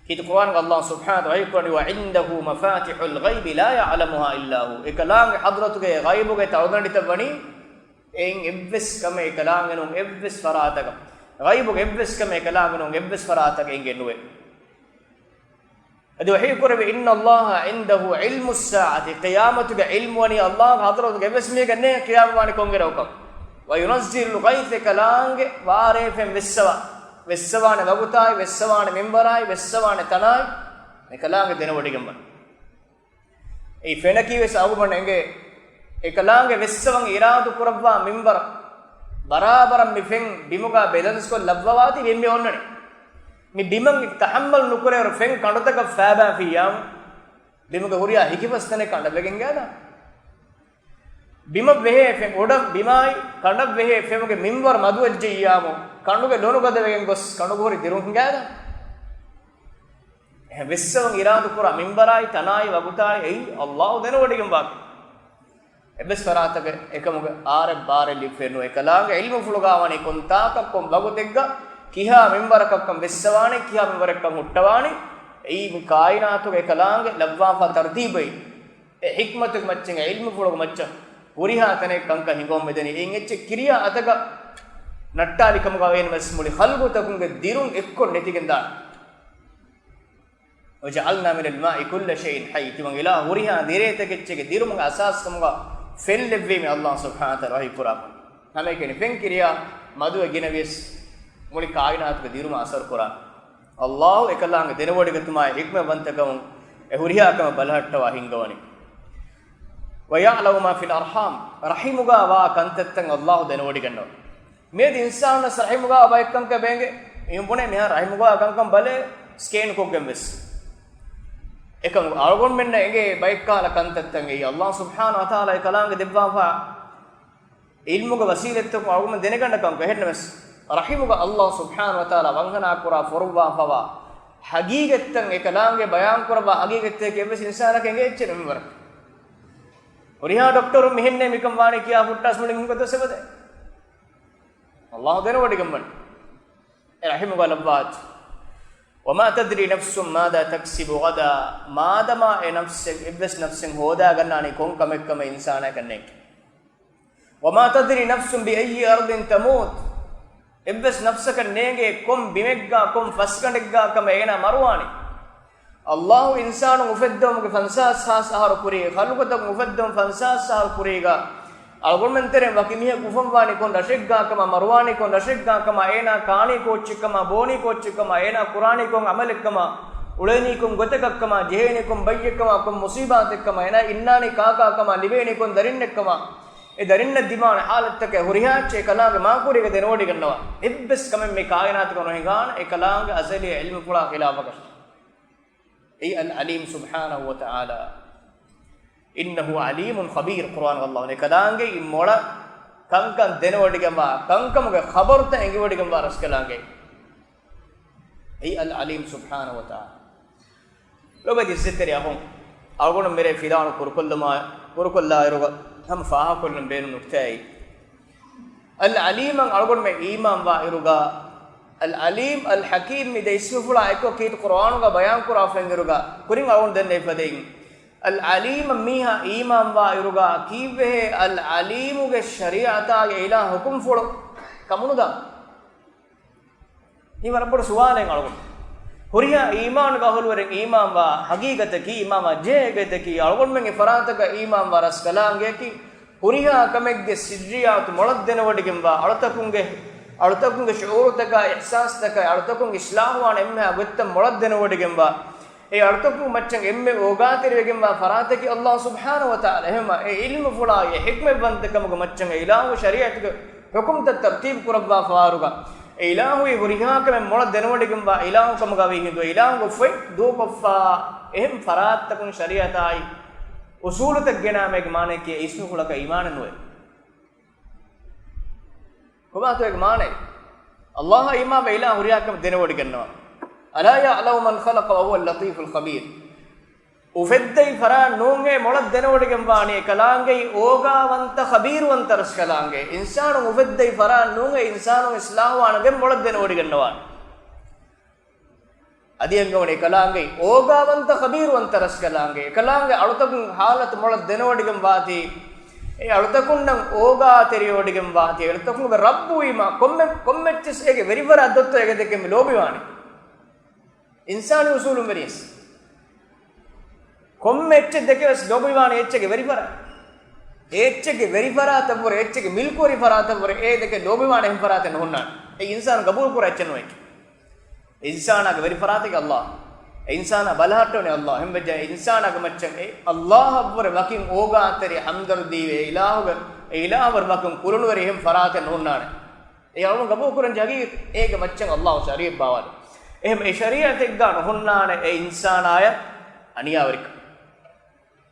ކީރިތި ޤުރުއާންގަ ﷲ ސުބްޙާނަހޫ ވަތަޢާލާ ވަޙީކުރަނީ، وعنده مفاتح الغيب لا يعلمها إلا هو. އެކަލާނގެ ޙަޟްރަތުގަ ޣައިބުގެ ތަޅުދަނޑިތައް ވަނީ އެއިން އެއްވެސް ކަމެއް އެކަލާނގެ ނޫން އެއްވެސް ފަރާތަކަށް. ޣައިބުގެ އެއްވެސް ކަމެއް އެކަލާނގެ ނޫން އެއްވެސް ފަރާތަކަށް އެނގެން ނުވޭ. އަދި ވަޙީކުރެއްވި، إن الله عنده علم الساعة، ޤިޔާމަތުގެ ޢިލްމު ވަނީ ﷲގެ ޙަޟްރަތުގަ، އެއްވެސް މީހެއްގެ ނެތް ޤިޔާމަތް ވާނީ ކޮން އިރަކުކަން. وينزل الغيث، އެކަލާނގެ ވާރޭފެން ވެއްސަވާ، ވެއްސަވާނެ ވަގުތާއި، ވެއްސަވާނެ މިންވަރާއި، ވެއްސަވާނެ ތަނާއި، އެކަލާނގެ ދެނެވޮޑިގެންވަނީ. އެ ފެނަކީ ވެސް އަޅުގަނޑުމެން އެނގޭ، އެކަލާނގެ ވެއްސަވަން އިރާދު ކުރައްވާ މިންވަރަށް ބަރާބަރަށް މި ފެން ބިމުގަ ބެލެންސްކޮށް ލައްވަވާތީ އެންމެ އޮންނަނީ. މި ބިމަށް ތަޙައްމަލް ނުކުރޭއިރު ފެން ކަނޑުތަކަށް ފައިބާ ފިއްޔާމު، ބިމުގެ ހުރިހާ ހިކިފަސްތަނެއް ކަނޑަށް ވެގެން ގާދާ. ބިމަށް ވެހޭ ފެން، އުޑަށް ބިމާއި ކަނޑަށް ވެހޭ ފެނުގެ މިންވަރު މަދުވެއްޖެއްޔާމު، ކަނޑުގެ ލޮނު ގަދަވެގެން ގޮސް ކަނޑުގަ ހުރި ދިރުން ހިނގާދާ. އެހެން ވެއްސަވަން އިރާދުކުރާ މިންވަރާއި ތަނާއި ވަގުތާއި އެއީ ﷲ ދެނެވޮޑިގެންވާ. އެއްވެސް ފަރާތަކަށް އެކަމުގެ އާރެއް ބާރެއް ލިބިފައެއް ނުވޭ. އެކަލާނގެ ޢިލްމުފުޅުގަ ވަނީ ކޮންތާކަށް ކޮން ވަގުތެއްގަ ކިހާ މިންވަރަކަށްކަން ވެއްސަވާނީ، ކިހާ މިންވަރެއްކަން ހުއްޓަވާނީ، އެއީ މި ކާއިނާތުގަ އެކަލާނގެ ލައްވާފާ ތަރުތީބު އެއީ. އެ ޙިކްމަތުގެ މައްޗަށް، އެ ޢިލްމުފުޅުގެ މައްޗަށް ހުރިހާ ތަނެއް ކަންކަން ހިނގަމުން މިދަނީ. އެއިން އެއްޗެއް ކިރިޔާ އަތަކަށް ނައްޓާލި ކަމުގަ ވޭނަމަވެސް މުޅި ޚަލްޤުތަކުންގެ ދިރުން އެއްކޮށް ނެތިގެންދާނެ. وجعلنا من الماء كل شيء حي. ތިމަން އިލާހު ހުރިހާ ދިރޭތަކެއްޗެއްގެ ދިރުމުގެ އަސާސްކަމުގަ ފެން ލެއްވީމޭ ﷲ ސުބްޙާނަހޫ ވަތަޢާލާ ވަޙީކުރާ. ހަމައެކަނި ފެން ކިރިޔާ މަދުވެ ގިނަވިޔަސް މުޅި ކާއިނާތުގެ ދިރުމަށް އަސަރު ކުރާ. ﷲ އެކަލާނގެ ދެނެވޮޑިގަތުމާއި ޙިކްމަތްވަންތަކަމުން އެ ހުރިހާ ކަމެއް ބަލަހައްޓަވާ ހިންގަވަނީ. ويعلم ما في الأرحام، ރަޙިމުގަ ވާ ކަންތައްތައް ﷲ ދެނެވޮޑިގަންނަވަ. މިއަދު އިންސާނަށް ރަޙިމުގަ ބައެއް ކަންކަން ބޭނގެ. މީހުން ބުނޭ މިހާރު ރަޙިމުގަ ކަންކަން ބަލޭ، ސްކޭން ކޮށްގެން ވެސް. އެކަމު އަޅުގަނޑުމެންނަށް އެނގޭ ބައެއް ކަހަލަ ކަންތައްތައް އެއީ ﷲ ސުބްޙާނަހޫ ވަތަޢާލާ އެކަލާނގެ ދެއްވާފާ ޢިލްމުގެ ވަސީލަތްތަކުން އަޅުގަނޑު ދެނެގަންނަ ކަންކަން. އެހެންނަމަވެސް، ރަޙިމުގަ ﷲ ސުބްޙާނަހޫ ވަތަޢާލާ ވަންހަނާ ކުރާ ފޮރުއްވާފަވާ ޙަގީގަތްތައް، އެކަލާނގެ ބަޔާން ކުރައްވާ ޙަގީގަތްތަކެއް އެއްވެސް އިންސާނަކަށް އެނގޭ އެއްޗެއް ނުވޭ މިންވަރަކަށް. ހުރިހާ ޑޮކްޓަރުން މިހެންނޭ މިކަން ވާނީ ކިޔާ ހުއްޓާސް މުޅި މީހުންގެ ދޮށެއް ނުވޭ. ﷲ ދެނެވޮޑިގެންވަނީ. އެ ރަޙިމުގަ ލައްވާތި. وما تدري نفس ماذا تكسب غدا. މާދަމާ އެ ނަފްސެއް، އެއްވެސް ނަފްސެއް ހޯދާގަންނާނީ ކޮން ކަމެއްކަމެއް އިންސާނާއަކަށް ނޭނގެ. وما تدري نفس بأي أرض تموت. އެއްވެސް ނަފްސަކަށް ނޭނގޭ ކޮން ބިމެއްގާ، ކޮން ފަސްގަނޑެއްގާ ކަމަށް އޭނާ މަރުވާނީ. ﷲ އިންސާނުން އުފެއްދެވުމުގެ ފަންސާސް ހާސް އަހަރު ކުރީ، ޚަލްޤުތަކުން އުފެއްދެވުނު ފަންސާސް އަހަރު ކުރީގަ، އަޅުގަނޑުމެން ތެރެއިން ވަކި މީހަކު އުފަންވާނީ ކޮން ރަށެއްގާ ކަމަށް، މަރުވާނީ ކޮން ރަށެއްގާ ކަމަށް، އޭނާ ކާނީ ކޯއްޗެއްކަމަށް، ބޯނީ ކޯއްޗެއްކަމަށް، އޭނާ ކުރާނީ ކޮން ޢަމަލެއްކަމަށް، އުޅޭނީ ކޮން ގޮތަކަށްކަމަށް، ޖެހޭނީ ކޮން ބައްޔެއްކަމަށް، ކޮން މުޞީބާތެއްކަމަށް، އޭނާ އިންނާނީ ކާކާކަމަށް، ލިބޭނީ ކޮން ދަރިންނެއްކަމަށް، އެ ދަރިންނަށް ދިމާނެ ޙާލަތްތަކެއް ހުރިހާ އެއްޗެއް އެކަލާނގެ މާކުރީގަ ދެނެވޮޑިގަންނަވާ. އެއްވެސް ކަމެއް މި ކާއިނާތުގަ ނުހިނގާނެ، އެކަލާނގެ އަޒަލީ ޢިލްމުފުޅާ ޚިލާފަކަށް. އެއީ އަލް ޢަލީމް ސުބްޙާނަހޫ ވަތަޢާލާ. إنه عليم خبير، ޤުރުއާނުގަ ﷲ ވަނީ. އެކަލާނގެ އި މޮޅަށް ކަންކަން ދެނެވޮޑިގެންވާ، ކަންކަމުގެ ޚަބަރުތައް އެނގިވޮޑިގެންވާ ރަސްކަލާނގެ. އެއީ އަލް ޢަލީމް ސުބްޙާނަހޫ ވަތަޢާލާ. ލޮބުވެތި ޢިއްޒަތްތެރި އަޚުން، އަޅުގަނޑު މިރޭ ފިލާވަޅު ކުރުކޮށްލުމާ، ކުރުކޮށްލާއިރުގަ ހަމަ ފާހަގަކޮށްލަން ބޭނުން ނުކްތާއެއް. އަލް ޢަލީމަށް އަޅުގަނޑުމެން އީމާންވާ އިރުގަ، އަލް ޢަލީމް، އަލް ޙަކީމް މި ދެ އިސްމުފުޅާ އެއްކޮށް ކީރިތި ޤުރުއާނުގަ ބަޔާންކުރާފައި އިރުގަ، ކުރިން އަޅުގަނޑު ދެންނެވިފަދައިން. އަލް ޢަލީމަށް މީހާ އީމާންވާ އިރުގަ ކީއްވެހޭ އަލް ޢަލީމުގެ ޝަރީޢަތާގެ އިލާހު ޙުކުމްފުޅު ކަމުނުދާ؟ މީ ވަރަށް ބޮޑު ސުވާލެއް އަޅުގަނޑު. ހުރިހާ އީމާނުގެ އަހުލުވެރިން އީމާންވާ ޙަޤީޤަތަކީ، އީމާންވާ ޖެހޭ ގޮތަކީ، އަޅުގަނޑުމެން އެ ފަރާތަކަށް އީމާންވާ ރަސްކަލާނގެއަކީ، ހުރިހާ ކަމެއްގެ ސިއްރިއްޔާތު މޮޅަށް ދެނެވޮޑިގެންވާ، އަޅުތަކުންގެ، އަޅުތަކުންގެ ޝުޢޫރުތަކާ، އިޙްސާސްތަކާ، އަޅުތަކުން އިޞްލާޙުވާން އެންމެހާ ގޮތްތައް މޮޅަށް ދެނެވޮޑިގެންވާ، އެ އަޅުތަކުން މައްޗަށް އެންމެ އޯގާތެރިވެގެންވާ ފަރާތަކީ ﷲ ސުބްޙާނަހޫ ވަތަޢާލާ. އެހެންވީމަ، އެ ޢިލްމުފުޅާ، އެ ޙިކްމަތްވަންތަކަމުގެ މައްޗަށް އެ އިލާހު ޝަރީޢަތުގެ ޙުކުމްތައް ތަރްތީބު ކުރައްވާ ފަހަރުގަ، އެ އިލާހުއީ ހުރިހާ ކަމެއް މޮޅަށް ދެނެވޮޑިގެންވާ އިލާހު ކަމުގަ ވީ ހިނދު، އެ އިލާހުގެ ފޮތް ދޫކޮށްފަ، އެހެން ފަރާތްތަކުން ޝަރީޢަތާއި އުޞޫލުތައް ގެނައިމަ އޭގެ މާނައަކީ އިސްމުފުޅަކަށް އީމާނެއް ނުވޭ. ކޮބާތޯ އޭގެ މާނައެއް؟ ﷲއަށް އީމާންވެ އިލާހު ހުރިހާ ކަމެއް ދެނެވޮޑިގަންނަވާ. ألا يعلم من خلق وهو اللطيف الخبير. އުފެއްދައި ފަރާތް ނޫން އޭ މޮޅަށް ދެނެވޮޑިގެންވާނީ، އެކަލާނގެއީ އޯގާވަންތަ ޚަބީރުވަންތަ ރަސްކަލާނގެ. އިންސާނުން އުފެއްދައި ފަރާތް ނޫން އޭ އިންސާނުން އިޞްލާޙުވާނެ ގޮތް މޮޅަށް ދެނެވޮޑިގަންނަވާނެ. އަދި އެނގޭނެ އެކަލާނގެއީ އޯގާވަންތަ ޚަބީރުވަންތަ ރަސްކަލާނގެ. އެކަލާނގެ އަޅުތަކުން ޙާލަތު މޮޅަށް ދެނެވޮޑިގެން ވާތީ، އެ އަޅުތަކުންނަށް އޯގާތެރިވެވޮޑިގެން ވާތީ، އެ އަޅުތަކުންގެ ރައްބު ވީމާ، ކޮންމެ، ކޮންމެ އެއްޗެއްސް އޭގެ ވެރިފަރާތް ދޮއްތޯ އޭގެ ދެކެ މި ލޯބިވާނެ. އިންސާނީ އުޞޫލުން ވެރިޔަސް ކޮންމެ އެއްޗެއް ދެކެ ވެސް ލޯބިވާނެ އެއްޗެއްގެ ވެރިފަރާތް. އެ އެއްޗެއްގެ ވެރިފަރާތަށްވުރެ، އެއްޗެއްގެ މިލްކުވެރި ފަރާތަށްވުރެ، އޭ ދެކެ ލޯބިވާނެ އެހެން ފަރާތެއް ނުހުންނާނެ. އެ އިންސާނު ގަބޫލުކުރާ އެއްޗެއް ނުވޭ. އިންސާނާގެ ވެރިފަރާތަކީ ﷲ. އެ އިންސާނާ ބަލަހައްޓަވަނީ ﷲ. އެހެންވެއްޖެ އިންސާނާގެ މައްޗަށް އެ ﷲއަށްވުރެ ވަކިން އޯގާތެރި ހަމްދަރުދީވެ އެ އިލާހުގެ، އެ އިލާހުވެރި ވަކިން ކުރުނުވެރި އެހެން ފަރާތެއް ނުހުންނާނެ. އެ އަޅުން ގަބޫލުކުރަން ޖެހޭ ހަގީގަތެއް އޭގެ މައްޗަށް ﷲ ޝަރީކް ބާވާލެ. އެހެން އެ ޝަރީޢަތެއްގާ ނުހުންނާނެ އެ އިންސާނާޔަށް އަނިޔާވެރިކަން.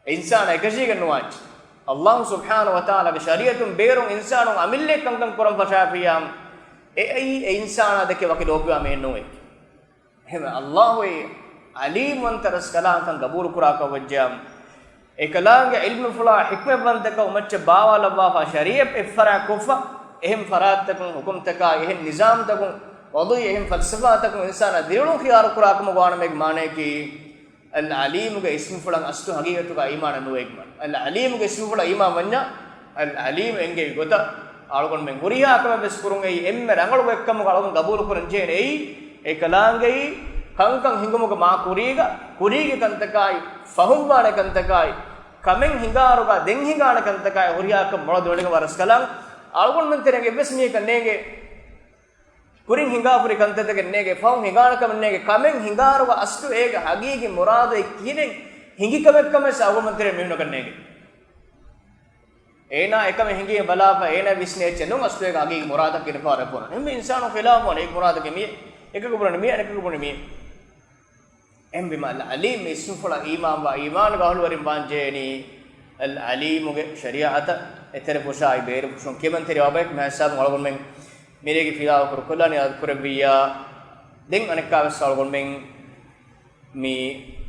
އިންސާނާ އެކަށީގެން ނުވާ އެއްޗެއް. ﷲ ސުބްޙާނަހޫ ވަތަޢާލާގެ ޝަރީޢަތުން ބޭރުން އިންސާނުން އަމިއްލައަށް ކަންކަން ކުރަން ފަށާފިއްޔާ، އެއީ އެ އިންސާނާ ދެކެ ވަކި ލޯބިވާ މީހެއް ނޫން. އެހެންވެ، ﷲ އެ ޢަލީމް ވަންތަ ރަސްކަލާނގެކަން ގަބޫލުކުރާކަށް ވެއްޖެއްޔާ، އެކަލާނގެ ޢިލްމުފުޅާ ޙިކްމަތްވަންތަކަށް އުމައްޗަށް ބާވާލައްވާފާ ޝަރީޢަތް އެއްފަރާތް ކޮށްފަ، އެހެން ފަރާތްތަކުން ޙުކުމްތަކާއި، އެހެން ނިޒާމްތަކުން ވަޟުޢީ، އެހެން ފަލްސަފާތަކުން އިންސާނާ ދިރިއުޅުން ޚިޔާރުކުރާކަމަށް ވާނަމޭގެ މާނަޔަކީ، އަލް ޢަލީމުގެ އިސްމުފުޅަށް އަސްލު ހަގީގަތުގަ އީމާނެއް ނުވޭގެ މާނަ. އަލް ޢަލީމުގެ އިސްމުފުޅަށް އީމާން ވަންޏާ، އަލް ޢަލީމު އެންގެވި ގޮތަށް އަޅުގަނޑުމެން ހުރިހާ ކަމެއް ވެސް ކުރުން އެއީ އެންމެ ރަނގަޅު ގޮތްކަމުގަ އަޅުގަނޑު ގަބޫލުކުރަން ޖެހޭނެ. އެއީ އެކަލާނގެއީ ކަންކަން ހިނގުމުގެ މާ ކުރީގަ، ކުރީގެ ކަންތަކާއި، ފަހުމްވާނެ ކަންތަކާއި، ކަމެއް ހިނގާރުގަ ދެން ހިނގާނެ ކަންތަކާއި، ހުރިހާ ކަން މޮޅަށް ދެވޮޑިގެންވާ ރަސްކަލާނގެ. އަޅުގަނޑުމެން ތެރޭގަ އެއްވެސް މީހަކަށް ނޭނގޭ ކުރިން ހިނގާފަ ހުރި ކަންތައްތަކެއް ނޭނގޭ، ފަހުން ހިނގާނެ ކަމެއް ނޭނގޭ، ކަމެއް ހިނގާރުގަ އަސްލު އޭގެ ހަގީގީ މުރާދު އެއް ކިހިނެއް ހިނގި ކަމެއް ކަމެއް އަޅުގަނޑުމެން ތެރޭ މީހުންނަކަށް ނޭނގޭ. އޭނާ އެކަމެއް ހިނގީ ބަލާފަ، އޭނާ ވިސްނޭ އެއްޗެއް ނޫން އަސްލު އޭގެ ހަގީގީ މުރާދަށް ގިނަ ފަހަރަށް ބުނަން. އެހެންވެ އިންސާނު ޚިލާފުވާނެ، އޭގެ މުރާދަކީ މިއޭ، އެކަކު ބުނަނީ މިއޭ، އަނެކަކު ބުނަނީ މިއޭ. އެހެންވީމާ އަލް ޢަލީމް އިސްމުފުޅަށް އީމާންވާ އީމާނުގެ އަހުލުވެރިން ވާން ޖެހޭނީ، އަލް ޢަލީމުގެ ޝަރީޢަތަށް އެތެރެ ފުށާއި ބޭރު ފުށުން ކިޔަމަންތެރިވާ ބަޔަކު. މިހާ ހިސާބުން އަޅުގަނޑުމެން މިރޭގެ ފިލާވަޅު ކުރުކޮށްލާނީ އާދަ ކުރެއްވިއްޔާ. ދެން އަނެއްކާވެސް އަޅުގަނޑުމެން މި،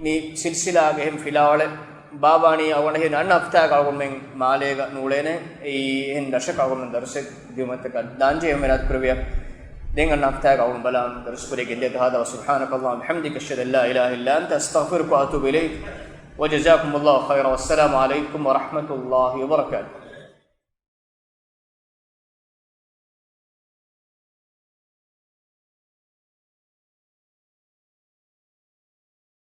މި ސިލްސިލާގެ އެހެން ފިލާވަޅެއް ބާވާނީ އަޅުގަނޑަށް އަންނަ ހަފްތާގަ އަޅުގަނޑުމެން މާލޭގަ ނޫޅޭނެ. އެއީ އެހެން ރަށަކަށް އަޅުގަނޑުމެން ދަރުސެއް ދިޔުމަށްޓަކާ ދާންޖެހޭ އުއްމީދު ކުރެވިޔާ. ދެން އަންނަ ހަފްތާގަ އަޅުގަނޑު ބަލާން ދަރުސް ކުރިޔަށް ގެންދިޔަ ހާދާ. وسبحانك اللهم وبحمدك، أشهد أن لا إله إلا أنت، أستغفرك وأتوب إليك. وجزاكم الله خيرا، والسلام عليكم ورحمة الله وبركاته.